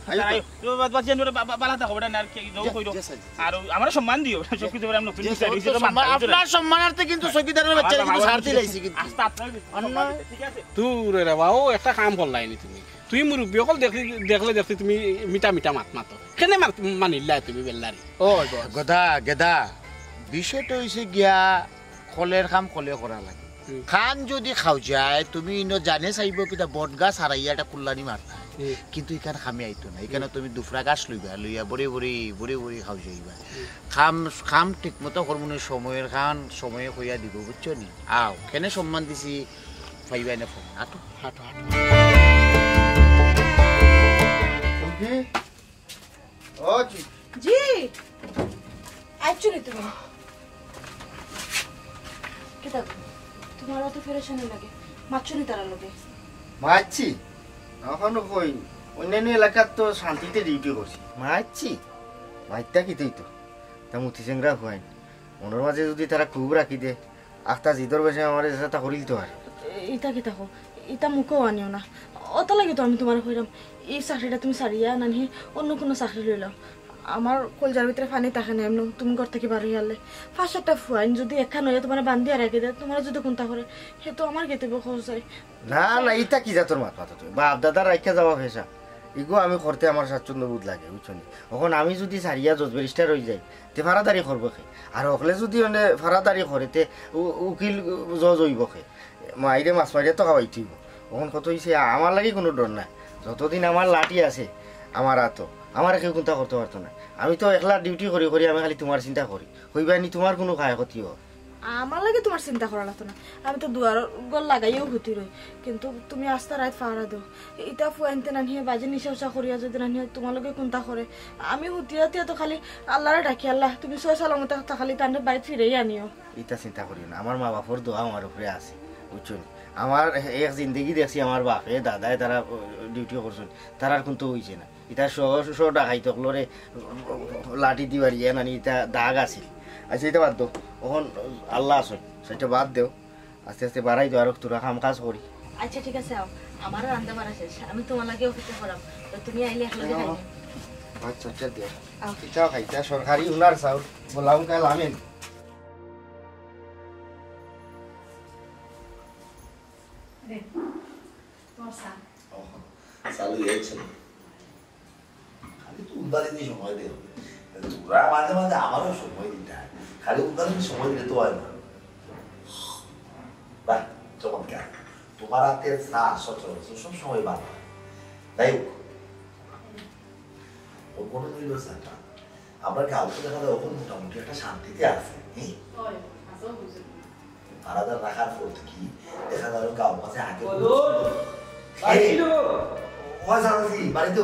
আইও তো। আইও, তো বাদ, বাদ, জানো, বা-, বা-, বালা থাকো, বেটা, না, আর কি, যাও, যা, কই দাও। যা, সাইজ। আর আমরা সম্মান দিও, বেটা, সব কিছু আমরা নতুন যা, বিচার সাইজ, হইছে, তো সম্মান, মানতে আপনার সম্মানর থেকে কিন্তু চৌকিদারের বাচ্চা কিন্তু ছাড় দিলাইছি কিন্তু। আস্তে, আস্তে, অন্য ঠিক আছে। দূর রে বা, ও একটা কাম করলাইনি তুমি। তুমি মুরব্বি অকল দেখলে, দেখলে দেখলে তুমি মিঠা মিঠা মাত মাতো। কেনে মাত, মানিল্লা তুমি বেল্লারি? ও, গদা, গেদা, বিষয়টা হইছে গিয়া কলের কাম কলে করা লাগে। হুম। কাম যদি খাও যায়, তুমি ইনো জানে চাইবো কিতা বটগাছ হারাইয়া একটা কুল্লানি মারতা। হুম। কিন্তু ইখান কামে আইতো না। ইখানে হুম। তুমি দুফরা গাছ লইবা, লইয়া বড়ি বড়ি, বড়ি বড়ি খাও যাইবা। হুম। কাম, কাম ঠিক মতো করমু নে, সময়ের কাম সময়ে কইয়া দিব, বুঝছো নি? আও, কেনে সম্মান দিছি, পাইবা না ফোন। আটো। হাঁটো, হাঁটো। চুমকি? ও চুমকি। জি। আইছো নি তুমি? কিতা গো? তোমার অত পেরেশানি লাগে। মাতছো নি তারার লগে? মাতছি। অখনো কই? অন্যান্য এলাকাত তো শান্তিতে ডিউটি করছি। মাতছি। মাততা কিতা অইতো? তা মুতি চেংরা হুয়াইন। মনর মাঝে যদি তারা খুব রাখি দে, আখতা জিদর বেশে আমারে যেতা করিল তো আর। এ-, ইতা কিতা কও? ইতা মুখো আনিও না। অত লাগি তো আমি তোমারে কইরাম, ই চাকরিটা তুমি ছাড়িয়া নানি অন্য কুনু চাকরি লইলাও। আমার কলজার ভিতরে পানি থাকে না এমনে, তুমি ঘর থাকি বার অইয়া হারলে। পাঁচ সাতটা ফুয়াইন যদি একখান অইয়া তোমারে বান্ধিয়া রাখি দে, তোমারে যদি কুন্তা করে, হে তো আমার গেতে বকো যায়। না, না, ইতা কি জাতর মাত মাতো তুমি? বাপ দাদা রাখিয়া যাওয়া পেশা। ইগু আমি করতে আমার স্বাচ্ছন্দ্য বোধ লাগে, বুঝছো নি? অখন আমি যদি ছাড়িয়া জজ ব্যারিস্টার অই যাই, তে ফারাদারি করবো কে? আর হকলে যদি মানে ফারাদারি করে, তে উ-, উকিল জজ অইবো কে? মাইরে মাছ মারিয়া তো খাওয়াইতে অইবো। অখন কত অইছে, আমার লাগি কুনু ডর নাই। যতদিন আমার লাঠি আছে আমার আতো, আমারে কেউ কুন্তা করতে পারতো না। আমি তো একলা ডিউটি করি করি আমি খালি তোমার চিন্তা করি। কইবায় নি তোমার কুনু খায় ক্ষতি অর? আমার লাগি তোমার চিন্তা করা লাগতো না। আমি তো দুয়ার ঘর লাগাইয়াউ হুতি রই, কিন্তু তুমি আস্তা রাইত ফারা দেও। ইতা ফুয়াইন্তে নানিয়ে বাজে নিশা উশা করিয়া যদি নানিয়ে তোমার লগে কুন্তা করে, আমি হুতিয়া হুতিয়া তো খালি আল্লারে ডাকি, "আল্লাহ, তুমি সহি সালামতে একটা খালি তানরে বাড়িত ফিরাইয়া আনিও।" ইতা চিন্তা করিও না, আমার মা বাপর দোয়া আমার উপরে আছে, বুঝছো নি? আমার এক জিন্দেগি দেখছি, আমার বাপে, দাদায় তারা, ও, ডিউটি করছইন, তারার কুন্তা অইছে না। ইতা সহ, সহ ডাকাইত অকলরে লাঠি দি বাড়িয়া নানি ইতা দাগ আছিল। আচ্ছা, ইতা বাদ দেও, অখন আল্লাহ আছইন, সেটা বাদ দেও। আস্তে আস্তে বাড়াই দেও, আর তোরা কাম কাজ করি। আচ্ছা, ঠিক আছে, আও। আমারও রান্দা বাড়া শেষ, আমি তোমার লাগি অপেক্ষা করাম। তো তুমি আইলে একলগে খাইমু। আচ্ছা, আচ্ছা, দিও। আও। ইতাও খাই, ইতা সরকারি হুনার চাউল, গোলাম কাল আমিন। দে, তোমার চা। ও, চালু হয়েছে। খালি তো উদারি দিয়ে সময় দেয়। তোরা মাঝে মাঝে আমারও সময় দিতে হয়। খালি উদারি দিয়ে সময় দিলে তো হয় না। বাহ, চমৎকার। তোমার হাতের চা সচরাচর সব সময় ভালো হয়। যাই হোক, ও কোনো রইল চাটা। আমরা গাঁও তো দেখা যায় এখন মোটামুটি একটা শান্তিতে আছে, হুম? হয়, আচ্ছা, বুঝলাম। আলাদা রাখার পর থেকে দেখা গেল গাঁও মাঝে আগে বলো। কোনো ছিল না। এই, বাড়ি ছিল। ও চাচা জি, বাড়ি তো?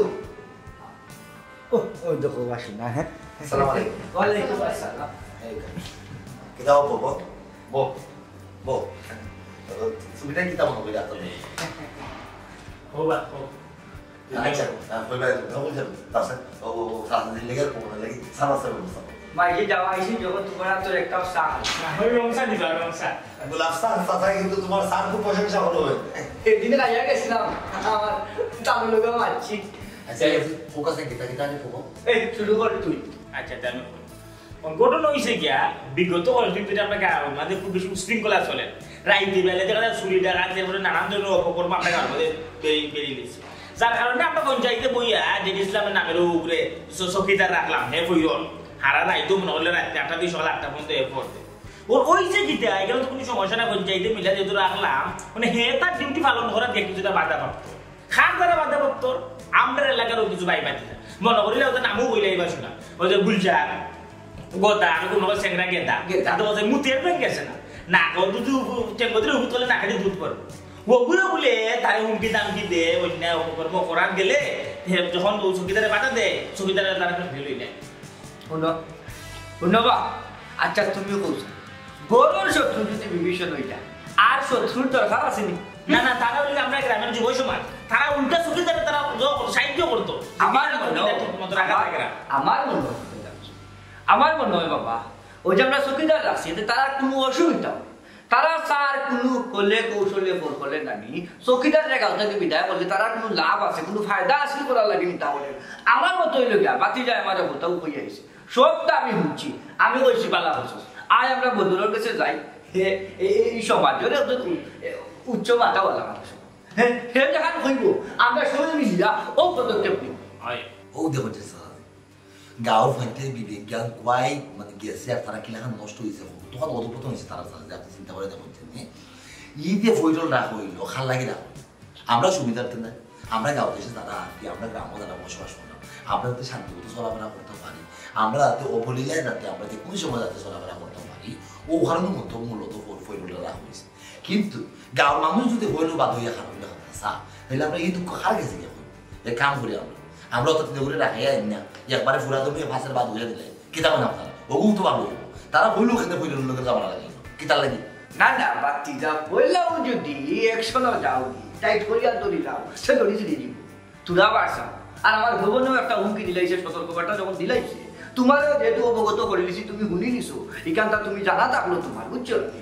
ও, ওই দেখো, বাসি না, হ্যাঁ? আসসালামু আলাইকুম। ওয়ালাইকুম আসসালাম। এই তো। কিতা অইবো, বো? বো। বো। তো, সুবিধা কিতা মনে করি আপনার? ও বা, ও। আচ্ছা, আহ, কই ভাই, তুমি কই যাবে? তার সাথে, ও, ও, ও, তার সাথে লেগে আর কোনো লাগে, সারা সারা বলবো। মাইকে যাওয়া আইসি যখন তোমার আর তোর একটাও চা। না, ওই রং চা দিবা, রং চা। গোলাপ চা, চা, চা, কিন্তু তোমার চা খুব প্রশংসা হলো। এদিন রাইয়া গেছিলাম, আমার তামিল লোক মারছি। আচ্ছা, এই ফোকাস নাকি, তাকে তাকে ফোকাস। এই, শুরু কর তুই। আচ্ছা, তাহলে অন ঘটনা অইছে গিয়া, বিগত কয়েকদিন ধরি আমরা গাঁওর মাঝে খুব বেশি উশৃঙ্খলা চলে। রাইতে বেলা দেখা যায় চুরি ডাকাতি, এরপরে নানান ধরনের অপকর্ম আমরা গাঁওর মাঝে বেরি-, বেরিয়ে গেছে। যার কারণে আমরা পঞ্চায়েতে বইয়া জেড ইসলামের নামের উপরে চ-, চকিদার রাখলাম, হে ফইরন। হারা রাইতো মনে করলে রাত্রে আটটা থেকে সকাল আটটা পর্যন্ত হে পড়ে। ওর অইছে কিতা, এখানে তো কোনো সমস্যা না, পঞ্চায়েতে মিলা যেহেতু রাখলাম, মানে হে তার ডিউটি পালন করার দিয়ে কিছুটা বাধা প্রাপ্ত। কার দ্বারা বাধাপ্রাপ্ত? আমরার এলাকারও কিছু ভাই ভাতিজা। মনে করিলে ওদের নামও বইলে এবার শোনা। ওই যে গুলজার, গোদা, আর কোনো সেংরা গেদা। গেদা। তাতে ওদের মুতের ব্যাংক গেছে না। না, ও দুধ উপ-, টেঙ্গো দিলে উপুত করলে না খালি দুধ পড়ে। ওগুলো বলে তারে হুমকি দামকি দে, অন্যায় অপকর্ম করার গেলে, হে যখন ও চকিদারে বাধা দেয়, চকিদারে তারা ফেল হয়ে যায়। হুনো, হুনো বা, আচ্ছা তুমি কইছো, বড় শত্রু যদি বিভীষণ হইতা, আর শত্রুর দরকার আছে নি? না, না, তারা হইলে আমরা গ্রামের যুব সমাজ, তারা উল্টা চকিদারে তারা জ-, সাহায্য করতো। আমার মনে হয়, ঠিক মতো রাখা থাকে না। আমার মনে হয়, আমার মনে হয় বাবা, ওই যে আমরা চকিদার রাখছি, এতে তারা কোনো অসুবিধা হয়। তারা স্যার কুনু কলে কৌশলে ফোন করলে নানি, চকিদার জায়গা থেকে বিদায় করলে তারা কুনু লাভ আছে, কুনু ফায়দা হাসিল করার লাগি নিতা করে। আমার মতো অইল গিয়া, বাতি যায় আমার কোথাও কই আইছে। সব তো আমি শুনছি, আমি কইছি বালা করছস। আয় আমরা বদরর কাছে যাই, হে, এ-, এ-, এই সমাজের একজন উ-, এ, উচ্চ মাথাওয়ালা মানুষ। হে, হে যেখান কইব, আমরা সবাই মিলিয়া ও পদক্ষেপ নিব। অউ দেখো যে স্যার, গাঁওর ফাইতে বিবেক জ্ঞান কুয়াই মানে গেছে আর তারা কিলাখান নষ্ট হইছে, তখন অধপতন হইছে তারা, স্যার, যে আপনি চিন্তা করে দেখুন যে, ই যে ফৈরল রাখ হইল, খাল লাগি রাখ হইল। আমরা সুবিধার্থে না, আমরা গাঁও দেশে যারা আছি, আমরা গ্রামে যারা বসবাস করলাম, আমরা যাতে শান্তিমতো চলাফেরা করতে পারি, আমরা যাতে অবলীলায় যাতে আমরা যে কোনো সময় যাতে চলাফেরা করতে পারি, ও কারণে মতো মূলত ফৈ-, ফৈরলটা রাখা হয়েছে। কিন্তু গাঁওর মানুষ যদি হইল বাদ হইয়া খারাপ হইলে কথা চা, তাহলে আমরা এই দুঃখ কার গেছে গিয়া কই? এক কাম করি আমরা, আমরা অত দিন করে রাখাই আইন না, একবারে ফুরা দমে ফাঁসের বাদ হইয়া দিলাই, কিতা মানে আপনারা? ওগু তো ভালো হইব। তারা হইল খেতে হইল লোকের যাওয়া লাগে, কিতার লাগি? না, না, বাতিজা, বললাম যদি একশো না যাও, টাইট করিয়া ধরি যাও, সে ধরি ধরি দিব। তোরা বাড়ছা। আর আমার ভবনেও একটা হুমকি দিলাইছে, সতর্কবার্তা যখন দিলাইছে, তোমারও যেহেতু অবগত করে দিছি, তুমি শুনি নিছো, এখানটা তুমি জানা থাকলো তোমার, বুঝছো নি?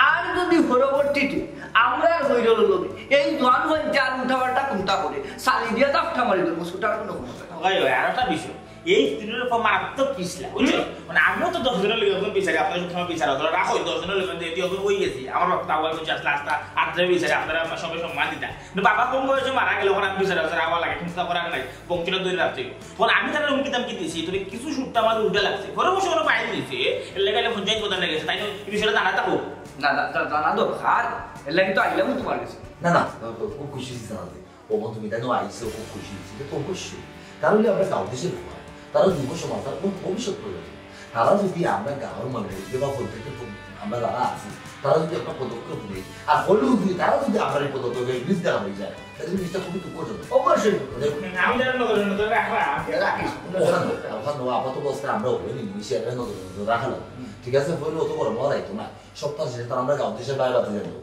আর যদি পরবর্তীতে আমরা হইরল লোক এই জোয়ান হইতে আর উঠাবারটা কোনটা করে, চালি দিয়া দাফটা মারি দেবো, ছুটার কোনো ক্ষমতা নাই। ওই, ওই, আর একটা বিষয়, এই স্ত্রীর উপর মারাত্মক পিছলা, বুঝছো? মানে, আমিও তো দশ জনের লোক এখন বিচারি, আপনার সব সময় বিচার হতো, রাখো, দশ জনের লোক এখন যেহেতু এখন হয়ে গেছি, আমার বাপ তাও বলছে, আসলে আস্তা আত্রে বিচারি, আপনারা আপনার সবাই সম্মান দিতা। কিন্তু বাবা কম বয়সে মারা গেলে, ওখানে আমি বিচার আছে, আবার লাগে, চিন্তা করার নাই, বংশটা ধরে রাখতে হইব। তখন আমি তারা হুমকি দামকি দিছি, তোরে কিছু সুরটা আমার উল্টা লাগছে, পরে বসে ওরা বাইরে দিয়েছে, এর লেগে পঞ্চায়েত প্রধান লেগেছে, তাই তো এই বিষয়টা জানাতে হোক। না, না, তা জানা দরকার, এর লাগি তো আইলাম তোমার কাছে। না, না, খুব খুশি হয়েছি জানাতে। ও বন্ধু, তুমি তাই আইসো, খুব খুশি হয়েছি, এটা তো অবশ্যই। কারণ হলো আমরা গাঁও দেশের ব্যাপার, তারা যুব সমাজ, তারা কোন ভবিষ্যৎ প্রজন্ম। তারা যদি আমরা গাঁওর মানুষ, যে বা বলতে কি আমরা যারা আছি, তারা যদি একটা পদক্ষেপ নেই, আর হলেও যদি তারা যদি আমরা এই পদক্ষেপে বিষ দেখা হয়ে যায়, তাহলে জিনিসটা খুবই দুঃখজনক। অবশ্যই। মানে আমি তারা নজরে নজরে রাখলাম। রাখিস। ওখানে, ওখানে আপাতত অবস্থায় আমরা ওখানে নিয়ে নিশি একটা নজরে নজরে রাখলাম। ঠিক আছে, হইলে অত বড় মহড়া হইতো না। সপ্তাহ শেষে তারা আমরা গাঁও দেশের বাইরে বাড়তে যাবো।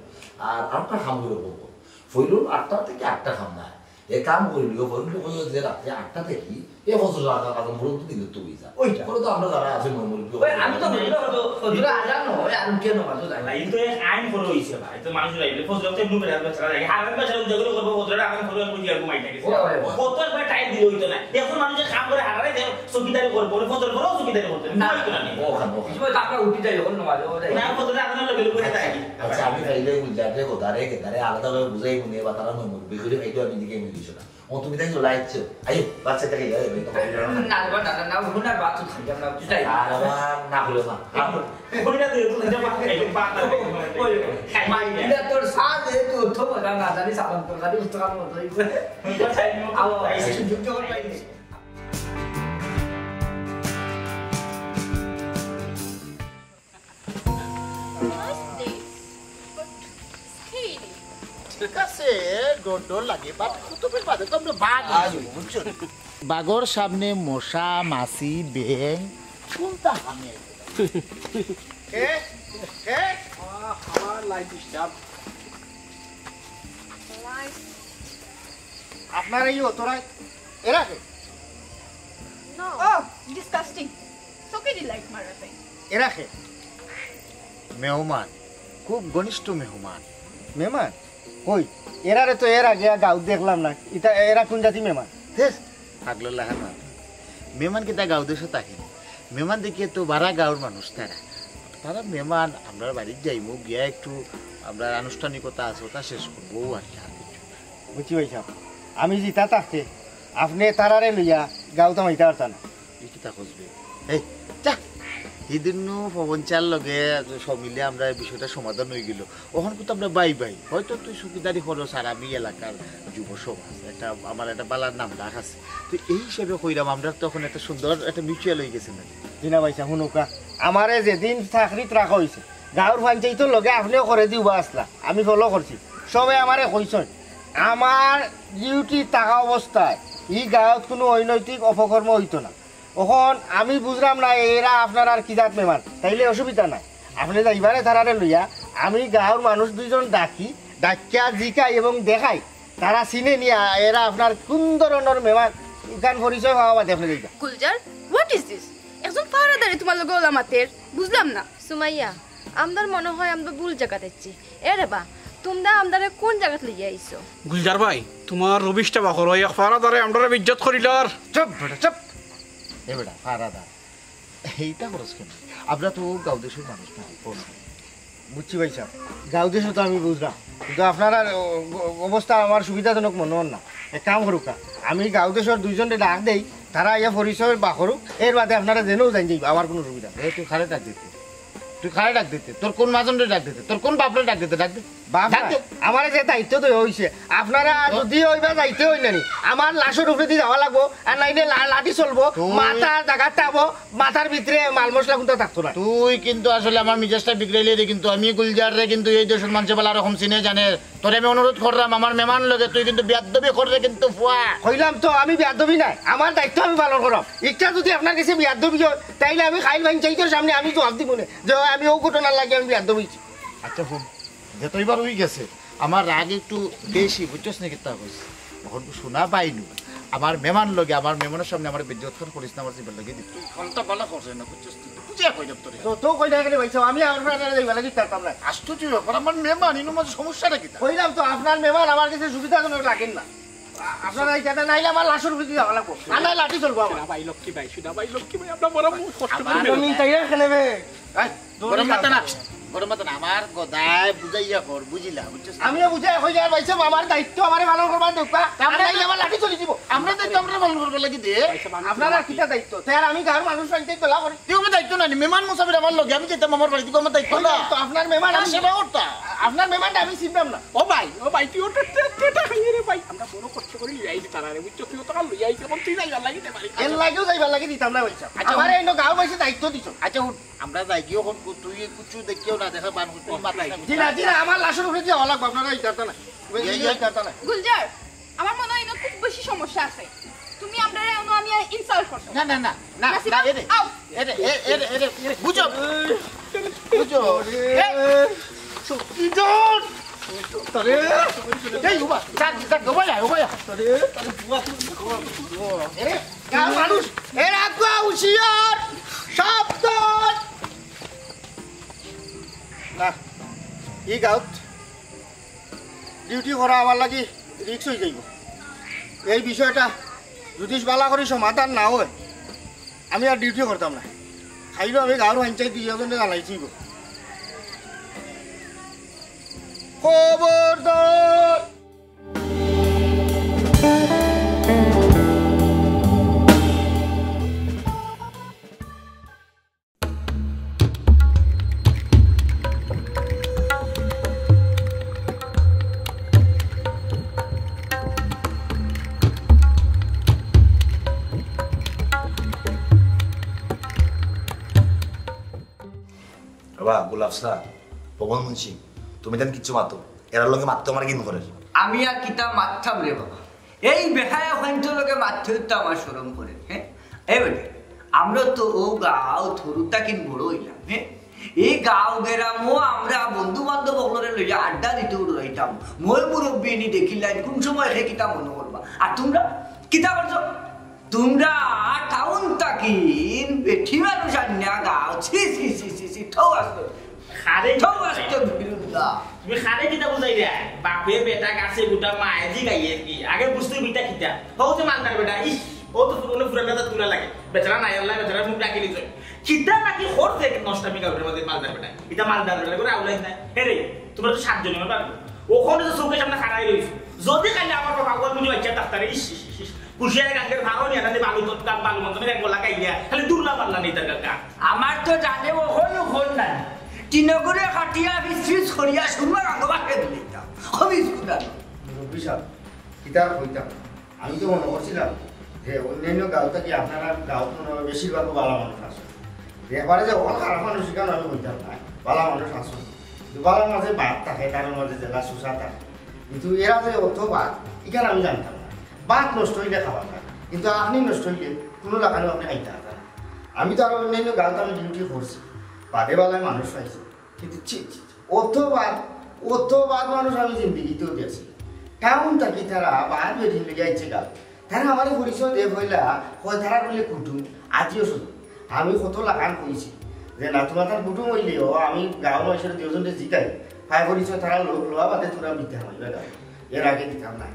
আর আমরা খাম করে বলবো। ফইরুল আটটা থেকে আটটা খাম না। এ কাম করিলিও, ফইরুল কইও যে রাতে আটটা থেকে এ ফজর আজান, আজান পর্যন্ত দিলে তো হয়ে যায়। ওইটা। করে তো আমরা যারা আছি মনে করি ওই আমি তো বলি না, তো ফজর আজান হয়, আর উঠে নামাজও যায়। না, কিন্তু এই আইন ফলো হইছে ভাই, তো মানুষ যাইলে ফজর তো এমনি বেড়াতে বেচারা যায়। হারাম বেচারা উদ্যোগ করে করবো, ফজর আজান ফলো করে দিয়ে ঘুমাই থাকে। ও, ও, ও। কত একবার টাইম দিলে হইতো না। এখন মানুষের কাম করে হারারে দেয়, চকিদারি করবো, ফজর পরেও চকিদারি করতে হবে। না, হইতো না। ও, ওখানে, ওখানে। এই সময় তো আমরা উঠি যাই, যখন নামাজে, ও যাই। না, ফজর আজান হলে বেলুন করে আচ্ছা, যাই। আচ্ছা, আমি তাইলে বুঝলাম যে কথা, আরে, কে, তারে আলাদা ভাবে বুঝাই মনে বা তারা মনে করবে, করে খাইতে আমি দিকে আমি দিছো না। ও, তুমি তাই চলে আসছো। আইও, বাচ্চা তাকে যাবে, আমি তো খাই না। না, না, না, না, ওখানে আর বাথরুম খাই, আমরা উঠি যাই। আর আবার না হলো না। আর ওখানে না, তুই, তুই যা বাথরুম খাই, বাথরুম খাই। ওই, ওই, মাইকিটা তোর সাথে, তুই তো মজা না জানিস, আমার তো জানিস, তোর মতো। আবার, আবার, সুযোগ যখন পাইনি। Nice place, but scary. ঠিক আছে, ডর ডর লাগে, but কুতুবের বাদে তো আমরা বাঘ আছি, বুঝছো? বাঘর সামনে মশা, মাছি, ব্যাঙ, কোনটা হামে? এ, এ, আহ, আমার লাইট ডিস্টার্ব। লাইট। আপনার এই অতরায় এরা কে? No. Oh, disgusting. চোখে দি লাইট মারা তাই। এরা কে? মেহমান, খুব ঘনিষ্ঠ মেহমান। মেহমান? কই, এরারে তো এর আগে গাঁও দেখলাম না। ইতা এরা কোন জাতি মেহমান? ধেস, পাগলর লাখান মাত। মেহমান কিতা গাঁও দেশো থাকে নি? মেহমান দেখিয়া তো বারা গাঁওর মানুষ তারা। তারা মেহমান, আমরা বাড়িত যাইমু, গিয়া একটু আমরা আনুষ্ঠানিকতা আছে, ওটা শেষ করবো, ও আর কি, আর কিছু না। বুঝছি ভাই সাহেব, আমি জিতা থাকতে আপনি তারারে লইয়া গাঁও থামাইতা পারতা না। ই কিতা খুঁজবে? এই, যা। হিদিন নু পবন চার লগে সব মিলে আমরা এই বিষয়টা সমাধান হয়ে গেল। ওখান তো আমরা বাই বাই। হয়তো তুই চকিদারি করস আর আমি এলাকার যুব সমাজ। একটা, আমার একটা বালার নাম ডাক আছে। তো এই হিসাবে কইরাম, আমরা তো এখন একটা সুন্দর একটা মিউচুয়াল হয়ে গেছে না? জি না ভাই সাহেব, হুনুকা। আমারে যেদিন চাকরিত রাখা হয়েছে, গাঁওর পঞ্চায়েতর লগে আপনিও করে দিবা আসলা। আমি ফলো করছি। সবে আমারে কইছেন, আমার ডিউটি থাকা অবস্থায় ই গাঁওত কোনো অনৈতিক অপকর্ম হইতো না। অখন আমি বুঝলাম না এরা আপনার আর কি জাত মেহমান, তাইলে অসুবিধা নাই। আপনি যাইবারে তারারে লইয়া আমি গাঁওর মানুষ দুইজন ডাকি, ডাকিয়া জিকাই এবং দেখাই, তারা চিনে নিয়া এরা আপনার কোন ধরনের মেহমান, ইখান পরিচয় পাওয়া বাদে আপনি যাইবা। Gulzar, what is this? একজন পাহারাদারে তোমার লগে ওলা মাতের, বুঝলাম না। সুমাইয়া, আমরার মনো অয় আমরা ভুল জাগাত আইছি। এ রে বা, তুমরা আমরারে কুন জাগাত লইয়া আইছো? গুলজার ভাই, তুমার রুবিশটা বার করো, এক পাহারাদারে আমরারে বেইজ্জত করিলার। চুপ বেটা, চুপ। এ বেটা, পাহারাদার, এইটা করস কেনে? আমরা তো গাঁও দেশর মানুষ নায়, কও না। বুঝছি ভাইসাব, গাঁও দেশো তো আমি বুঝলাম, কিন্তু আপনারার অ-, অ-, অবস্থা আমার সুবিধাজনক মনো অর না। এক কাম করুক্কা, আমি গাঁও দেশর দুইজনরে ডাক দেই, তারা আইয়া পরিচয় বার করুক, এর বাদে আপনারা যেনউ যাইন যাইবা, আমার কুনু অসুবিধা নাই। এ, তুই কারে ডাক দিতে? তুই কারে ডাক দিতে? তোর কুন মাজনরে ডাক দিতে? তোর কুন বাপরে ডাক দিতে? ডাক দে। বাপ ডাক দে। আমারে যে দায়িত্ব দেওয়া অইছে, আপনারা যুদি অইবা যাইতে অয় না নি, আমার লাশর উপরেদি যাওয়া লাগবো, আর নাইলে লা-, লাঠি চলবো, তুই মাথার জাগাত থাকবো, মাথার ভিতরে মাল মশলা কুন্তা থাকতো না। তুই কিন্তু আসলে আমার মিজাজটা বিগড়াইলে রে, কিন্তু আমি গুলজাররে কিন্তু এই দেশর মানষে ভালা রকম চিনে জানে। তোরে আমি অনুরোধ করলাম, আমার মেমান লগে তুই কিন্তু বেয়াদবি কররে কিন্তু ফুয়া। কইলাম তো আমি বেয়াদবি নায়, আমার দায়িত্ব আমি পালন করলাম। ইটা যুদি আপনার গেছে বেয়াদবি অয়, তাইলে আমি কাইল পঞ্চাইতর সামনে আমি জবাব দিমু নে যে আমি অউ ঘটনার লাগি আমি বেয়াদবি অইছি। আচ্ছা হুন, যেতইবার অই গেছে, আমার রাগ একটু বেশি, বুঝছস নি কিতা কইছি? অখন তো হুনা বাইনু, আমার মেমান লগে, আমার মেমানর সামনে আমারে বেইজ্জত করিস না, আমার জিবার লাগি দিবি। তুই ফোনটা ভালা কররে না, বুঝছস নি? বুঝিয়া কইলাম তোরে। তো, তো কই না কেনে ভাইসাব, আমি আপনার যাইবার লাগি দিতাম না। আশ্চর্য ব্যাপার, আমার মেমান, ইনো মাঝে সমস্যাটা কিতা? কইলাম তো, আপনার মেমান আমার গেছে সুবিধাজনক লাগের না। আ-, আপনারা এই জায়গায় নাইলে আমার লাশর উপরেদি যাওয়া লাগবো, আর নাইলে লাঠি চলবো আমার। সুনা ভাই, লক্ষ্মী ভাই, সুনা ভাই, লক্ষ্মী ভাই, আমরা বড় মুখ কষ্ট আমার করি আমি তাই না খেলে বে। এই, গরম মাথা না, গরম মাথা না, আমার গদায় বুঝাইয়া কর, বুঝিলা, বুঝছস? আমিও বুঝাইয়া কই, আর ভাইসাব, আমার দায়িত্ব আমারে পালন করবার দেউক্কা, আর নাইলে আমার লাঠি চলি দিব। আমরা দায়িত্ব আমরা পালন করবার লাগি দে। আপনারা কিতা দায়িত্ব? তে আর আমি গাঁওর মানুষ আনতে দলা করি। তুই আমার দায়িত্ব না নি, মেমান মুসাফির আমার লগে, আমি যাইতাম আমার বাড়িত, আমার দায়িত্ব না। তো আপনার মেমান তার আমি সেবা করতা। আপনার মেমানরে আমি চিনতাম না। ও ভাই, ও ভাই, তুই ওটা তে-, তেটা খাইয়ে রে ভাই। আমরা বড় কষ্ট করি লইয়া আইছি তারারে, বুঝছো? তুই অতখান লইয়া আইছি, এখন তুই যাইবার লাগি দে বাড়ি। এর লাগিও যাইবার লাগি দিতাম না ভাইসাব। আচ্ছা, আমারে অইন্য গাঁওবাসী দায়িত্ব দিছো। আচ্ছা, হুন, আমরা যাই গিয়ে অখন কু-, তুই কুচ্ছু দেখিও না, দেখা বান কুচ্ছু মাতিস না। জি না, জি না, আমার লাশর উপরেদি যাওয়া লাগবো, আপনারা এই কারটা না। ইয়ে, ইয়ে। এই কারটা না। গুলজার, আমার মনো অয় ইনো খুব বেশি সমস্যা আছে। তুমি আমরারে অনো আনিয়া insult করছো। না, না, না, না, নাসিমা, না, এরে, আও। এরে, এ-, এরে, এরে, এরে, বুঝো, বুঝো, এ, সুজন। আরে। এই, উবা, যা, যা, উবা যা, উবা যা। আরে, এরে, গাঁওর মানুষ, এরা তো হুঁশিয়ার, সাবধান। না, ই গাঁওত duty করা আমার লাগি risk অই যাইবো। এই বিষয়টা যুদি ভালা করি সমাধান না অয়, আমি আর duty করতাম না। খাইলো আমি গাঁওর পঞ্চায়েত দুইজনরে জানাইছি গো। খবরদার! বাবা, গোলাপ স্যার, পবন মুন্সি, তুমি তান কিচ্ছু মাতো। এরার লগে মাততে আমার ঘিন করের। আমি আর কিতা মাততাম রে বাবা? এই বেহায়া হইন্তর লগে মাততে তো আমার শরম করে, হ্যাঁ? এ বেটা, আমরা তো অউ গাঁওত হুরু থাকিন বড় অইলাম, হ্যাঁ? এই গাঁও গেরামো আমরা বন্ধু বান্ধব অকলরে লইয়া আড্ডা দিতে উড়াইতাম। ময় মুরব্বি নি দেখিলাইন, কুন সময় হে কিতা মনো করবা? আর তুমরা কিতা করছো? তুমরা টাউন থাকিন বেটি মানুষ আনিয়া গাঁও, ছি, ছি, ছি, ছি, ছি, থৌ আস্ত। খারে থৌ আস্ত বিরুদ্ধা। তুমি খারে কিতা বুঝাইরা? বাপে বেটা গাছে গুটা মায়ে জি গাইয়ে কি? আগে বুঝতে বিটা কিতা? হউ যে মালদার বেটা, ইস, ও তো পুরনো পুরান কথা তুলা লাগে। বেচারা নাই আল্লাহ, বেচারা মুখ ডাকি নিছে। কিতা নাকি করছে নষ্টামি গাউরের মাঝে মালদার বেটা? ইটা মালদার বেটা করে আউলাই নাই। হে রে, তুমরা তো সাতজনই আমার বাড়ি। অখন তো চউখর সামনে খাড়াই রইছো। যুদি খালি আমার বাবা ওর মুখে বাচ্চা ডাক্তারে, ইস, ইস, ইস, ইস। কুশিয়ারে গাঙ্গের ভারো নিয়ে আনলে বালু তো, বালু মন্থনের এক গোলা খাইয়া, খালি দুর্লা পাল্লা নেই তার কাকা। আমার তো জানে অখন অখন নাই। তিনগুরে কাটিয়া ফিস ফিস করিয়া সুরমা গাঙ্গ বাকে দিলিতা। খবিস কুদাল। মুরব্বি সাহেব, কিতা আর কইতাম? আমি তো মনো করছিলাম যে অন্যান্য গাঁও থাকি আপনারার গাঁওত মনে অয় বেশিরভাগ ভালা মানুষ আছে। ব্যাপারে যে অকল খারাপ মানুষ ইখান আমি কইতাম না, ভালা মানুষ আছে। কিন্তু ভালার মাঝে বাদ থাকে, তার মাঝে জেলা সুসা থাকে। কিন্তু এরা যে অত বাদ, ইখান আমি জানতাম না। বাদ নষ্ট অইলে খাওয়া যায়, কিন্তু আপনি নষ্ট অইলে কুনু লাখানও আপনি খাইতা পারতা না। আমি তো আরো অন্যান্য গাঁওত আমি duty করছি, বাদে ভালায় মানুষ পাইছি। কিন্তু ছি, ছি, ছি, অত বাদ, অত বাদ মানুষ আমি জিন্দেগিতেও দেখছি না। টাউন থাকি তারা বাদ বেটিন লইয়া আইছে গাঁও। তারা আমারে পরিচয় দেয় পয়লা, কয় তারা বুলে কুটুম, আজিও শুধু। আমি কত লাখান কইছি, যে না, তুমার তার কুটুম অইলেও আমি গাঁওর মানষরে দুইজনরে জিকাই, পায় পরিচয় তারা লোক লওয়া বাদে তোরা দিতাম অইবা গাঁও, এর আগে দিতাম না।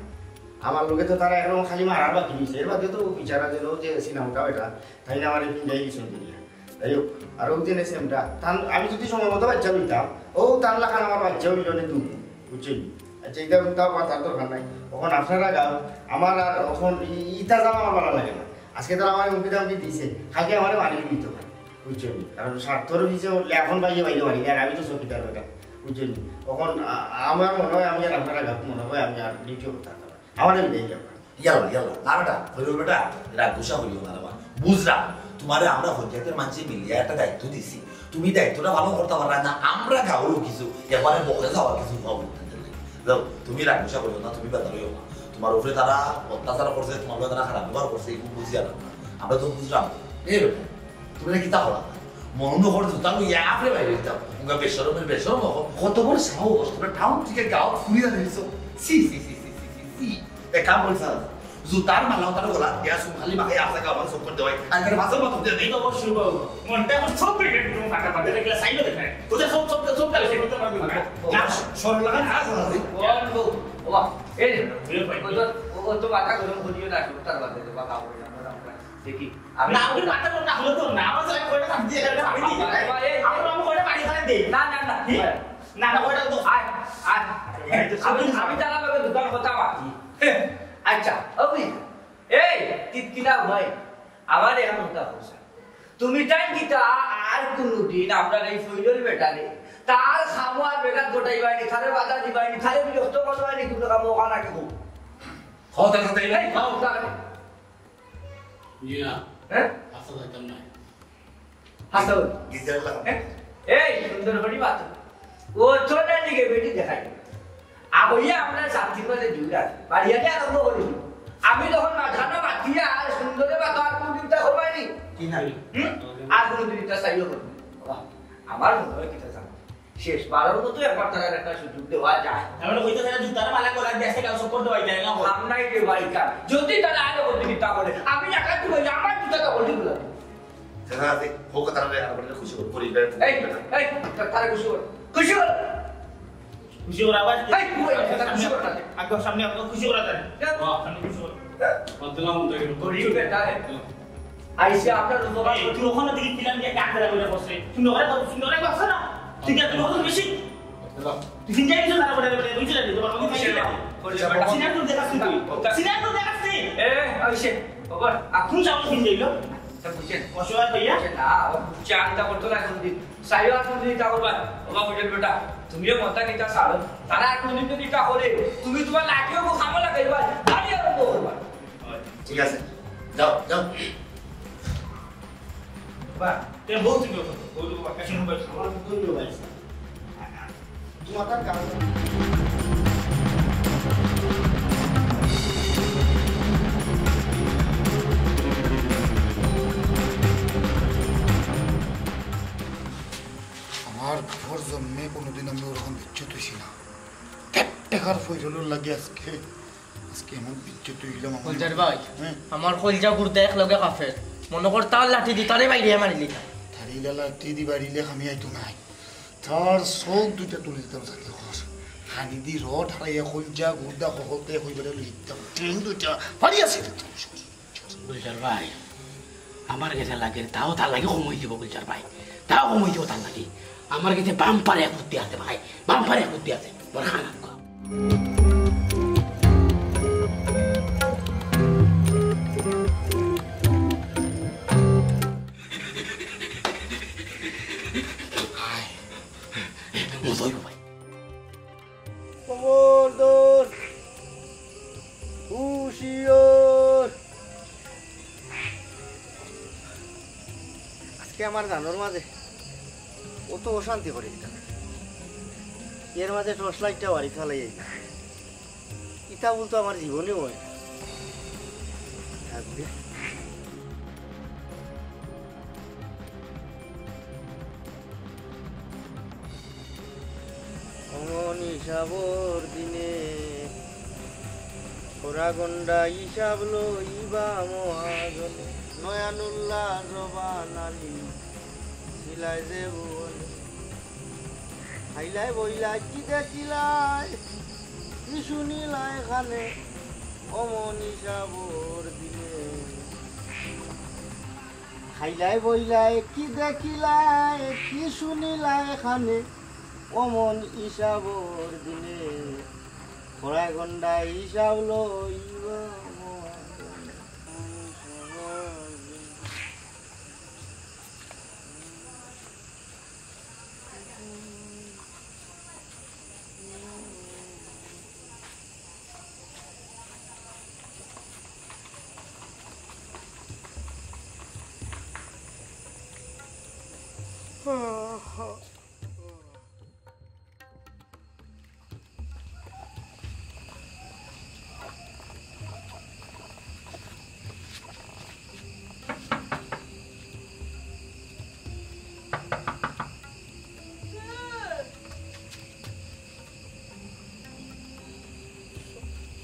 আমার লগে তো তারা একরকম খালি মারার বাকি রইছে, এর বাদে তো বিচারা দিল যে সিনেমাটা বেটা, তাই না, আমার এই ফিঙ্গাই দিছে দুনিয়া। যাই হোক, আর ওই দিনে সেমটা, তান, আমি যদি সময় মতো বাচ্চা হইতাম, ও তার লাখান আমার বাচ্চা হইল নে দুই, বুঝছেন? আচ্ছা, এটা তাও মাথার দরকার নাই। এখন আপনারা গাও, আমার আর এখন ই-, ইটা যাওয়া আমার ভালো লাগে না। আজকে তারা আমার মুখে দাম দিছে, কালকে আমার মারি দিতে পারে, বুঝছেন? কারণ স্বার্থর পিছে উঠলে এখন বাইরে বাইরে মারি, আর আমি তো চকিদার বেটা, বুঝছেন? এখন আ-, আমার মনে হয় আমি আর আপনারা গাও, মনে হয় আমি আর দ্বিতীয় কথা আমার এই যাওয়া। ইয়াল্লা, ইয়াল্লা, না বেটা, হইল বেটা, রাগ গুসা হইল না রে বা। বুঝলাম, তোমারে আমরা পঞ্চায়েতর মানষে মিলিয়া একটা দায়িত্ব দিছি, তুমি দায়িত্বটা পালন করতে পারলা না, আমরা গাঁওরও কিছু, এবারে বকে যাওয়ার কিছু হওয়া উঠতে দিলে। যাও, তুমি রাগ গুসা করিও না, তুমি বেজার হইও না। তোমার উপরে তারা অত্যাচার করছে, তোমার উপরে তারা খারাপ ব্যবহার করছে, এগুলো বুঝিয়া না। আমরা তো বুঝলাম, এই বেটা, তুমি না কিতা করা? মনে করে জুতা লইয়া আপনি বাইরে দিতাম। উনকা বেশরমের বেশরম হকল। কত বড় সাহস, তোমরা টাউন থেকে গাঁও ঘুরিয়া দিছো। সি, সি, সি, সি, সি, সি, সি। এক কাম করি স্যার, জুতার মালা ওটার গলা দিয়া সুম খালি মাখাই আসা গাঁও আমার চক্কর দেওয়াই। আর এখানে ভাষণ মতো দিয়ে দেই। তো অবশ্যই বাবু, মনটা এখন সব বেড়ে একটু ফাটা ফাটা দেখলে সাইডে দেখায়। ওটা সব, সব, সব কালে সেগুলো পারবে না। না, সরল লাগা না, সরল লাগা। বল গো, বাবা, এই, ওই তো, ও তো মাথা গরম করিও না, সব তার বাদে, বাবা, কাপড় জামা, জামা। দেখি, আমি না, ওকে মাথা গরম না হলে তো না, আমার সাথে কয়টা কাপ দিয়ে গেলে আমি দিই। বাবা, এই, আমার বাবু কয়টা বাড়ি খালি দেই। না, না, না। কি? না, না, কয়টা তো আয়, আয়। এই তো আমি, আমি তারা লগে দুটার কথা মাতি। হ্যাঁ। আচ্ছা, ওই, এই, তিতকিনা ভাই, আমার এখন কথা বলছে। তুমি তাই কিতা আর কোনোদিন আপনার এই ফৈজল বেটারে, তার খামো আর বেটা গোটাই বাইনি, তারে বাধা দিবাইনি, তারে বিরক্ত করবাইনি, কোনো কামো ওখানে কি হোক? কথা কথা এই, এই, খাও, তারে। জি না। হ্যাঁ? হাসা যাইতাম না। হাসা হইল। গিজার লাগা। হ্যাঁ? এই, সুন্দর করি মাতো। ও তো না দিকে বেটি দেখাই। আবইয়া আমরা সাতটির মাঝে জুড়ে আছি। বাড়িয়াতে আরম্ভ করি। আমি তখন মাথাটা মাতিয়া আর সুন্দরে মাতো আর কোনো চিন্তা করবাইনি। কি না? হুম? আর কোনো চিন্তা চাইও করবো। বাবা, আমার মনে হয় কিতা জানো? শেষ বারোর মতো একবার তারার একটা সুযোগ দেওয়া যায়। আমরা কইতে তারা জুতার মালা করার দেশে কাউ support দেওয়া যায় না। সামনাই যে ভাই কার। যদি তারা আরো প্রতিযোগিতা করে, আমি একা কি বলি, আমার জুতাটা বলি বলে। তারা আছে, হোক তারা আর বলে খুশি কর, পরিবার। এই, এই, তা-, তারা খুশি কর। খুশি কর। খুশি কর আবার। এই, কই, তারা খুশি কর না। আগে সামনে আপনার খুশি করা যায়। কেন? বাহ, সামনে খুশি কর। বলতে না, মন থেকে। গরিব বেটা, এই। আইসে আপনার উপকার এই, করতে। তুই ওখানে দেখি কিলাম দিয়ে কাকে রাখবে বসে। তুই ওখানে বস, তুই ওখানে বসে না। তুই কি তুই ওখানে বেশি? তুই চিন্তা কিছু না করে, করে, বুঝলে? তোমার মনে হয় না। সিনিয়র তো দেখাস তুই। সিনিয়র তো দেখাস তুই। এ, আইসে। ওপর। আর কোন চাউল কিনতে এলো? তা বুঝছেন? অসহায় ভাইয়া? বুঝছেন না, ও বুঝছে, আমি তা করতো না কোনদিন। সাইও আর কোনদিন তা করবা। ওবা বুঝেন বেটা, তুমিও মনটা কিতা ছাড়ো। তারা আর কোনদিন যদি তা করে, তুমি তোমার লাঠিও খামো লাগাইবা, দাঁড়িয়ে আরম্ভ করবা। ঠিক আছে, যাও, যাও। বা, তে বউ তুমি ওখানে, বউ তো বাক্কা শুনো ভাই, আমার বউ তো ভাই। তোমার তার কারণ। আমার বাপর জন্মে কোনোদিন আমি ওরকম বিচ্যুত হইছি না। টেক টেকার ফৈরলর লাগে আজকে আজকে এমন বিচ্যুত হইলাম আমার। গুলজার ভাই, হ্যাঁ। আমার কলজা গুর্দা এক লগে কাফের। মনে কর তার লাঠি দি তারে বাইরে মারিলি। তার ইলা লাঠি দি বাড়িলে আমি আইতো নাই। তার চোখ দুইটা তুলে দিতাম সাথে কর। হানি দি রড হারাইয়া কলজা গুর্দা হকলতে হইবারে লইতাম। ট্রেন দুইটা ফাড়ি আছে দিতাম। গুলজার ভাই, আমার গেছে লাগে, তাও তার লাগি কমাই দিব গুলজার ভাই, তাও কমাই দিব তার লাগি। আমার গেছে বাম্পার এক বুদ্ধি আছে ভাই, বাম্পার এক বুদ্ধি আছে, বড় খারাপ কম। মজা হইব ভাই। খবরদার! হুঁশিয়ার! আজকে আমার জানোর মাঝে অত অশান্তি করে দিতাম। এর মাঝে টর্চ লাইটটা বাড়ি ফালাই যাই। ইটা বলতো আমার জীবনে হয় না। থাকবে। অমন হিসাবর দিনে, খোরা গন্ডা হিসাব লইবা মহাজনে। নয়ানুল্লাহ জবান আলী, মিলাই যে ভুবনে। খাইলাই বইলাই কি দেখিলাই, কি শুনিলাই কানে, অমন হিসাবর দিনে। খাইলাই বইলাই কি দেখিলাই, কি শুনিলাই কানে, অমন হিসাবর দিনে। খোড়া গন্ডা হিসাব লইব।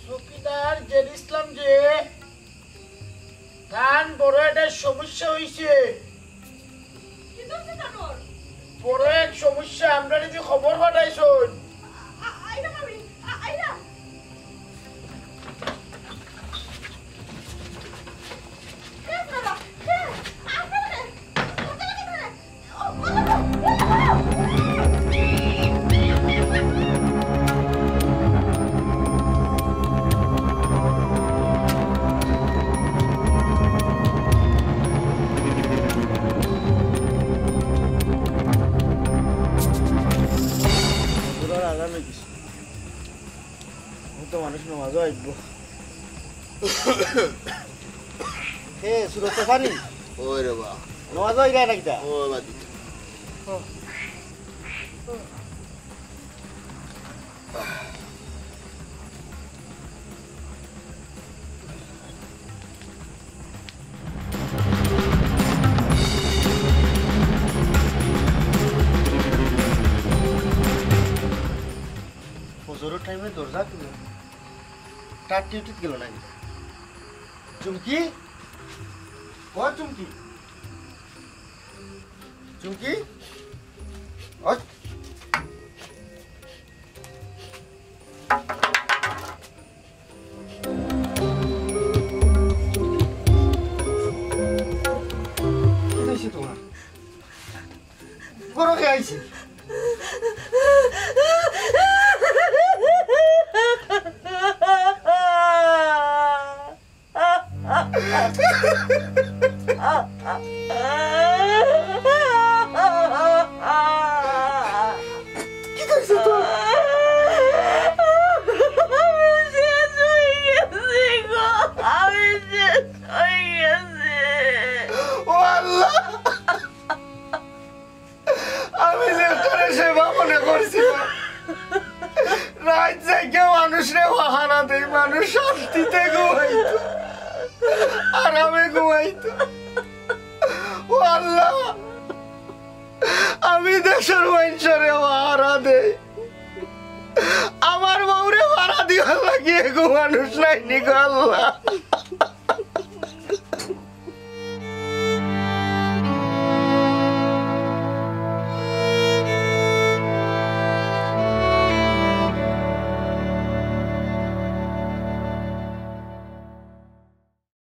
চকিদার জেড ইসলাম যে, তান বড় একটা সমস্যা হইছে। কিতা অইছে তানর? বড় এক সমস্যা, আমরারে যে খবর পাঠাইছইন। আ-, আ-, আইরাম আমি, আ-, আইরাম। কে আপনারা? কে? আপনারা কে? আপনারা কে? ও, ও, ও, ও, ও। পুরা আজান অই গেছে। অখন তো মানুষ নমাজও আইব। হে, সুরত তো পানি? ওই রে বা। নমাজও আইরা না কিতা? ওই বাদি। ফজরর টাইমে দরজা খুলে। তার ডিউটিত গেল না কিতা? চুমকি? ও চুমকি? চুমকি? ও। কি হইছে তোমার? বড় কে আইছে? কি হইছে তোর? আমি শেষ হয়ে গেছি গো, আমি শেষ হয়ে গেছি। ও আল্লাহ, আমি যে তোরে সেবা মনে করছি, রাইত জাগিয়া মানুষরে পাহারা দেই, মানুষ শান্তিতে ঘুমাইতো, আরামে ঘুমাইতো। ও আল্লাহ, আমি দেশর মাইনষরে পাহারা দেই, আমার বউরে পাহারা দিবার লাগি এগু মানুষ নাই নি গো আল্লাহ।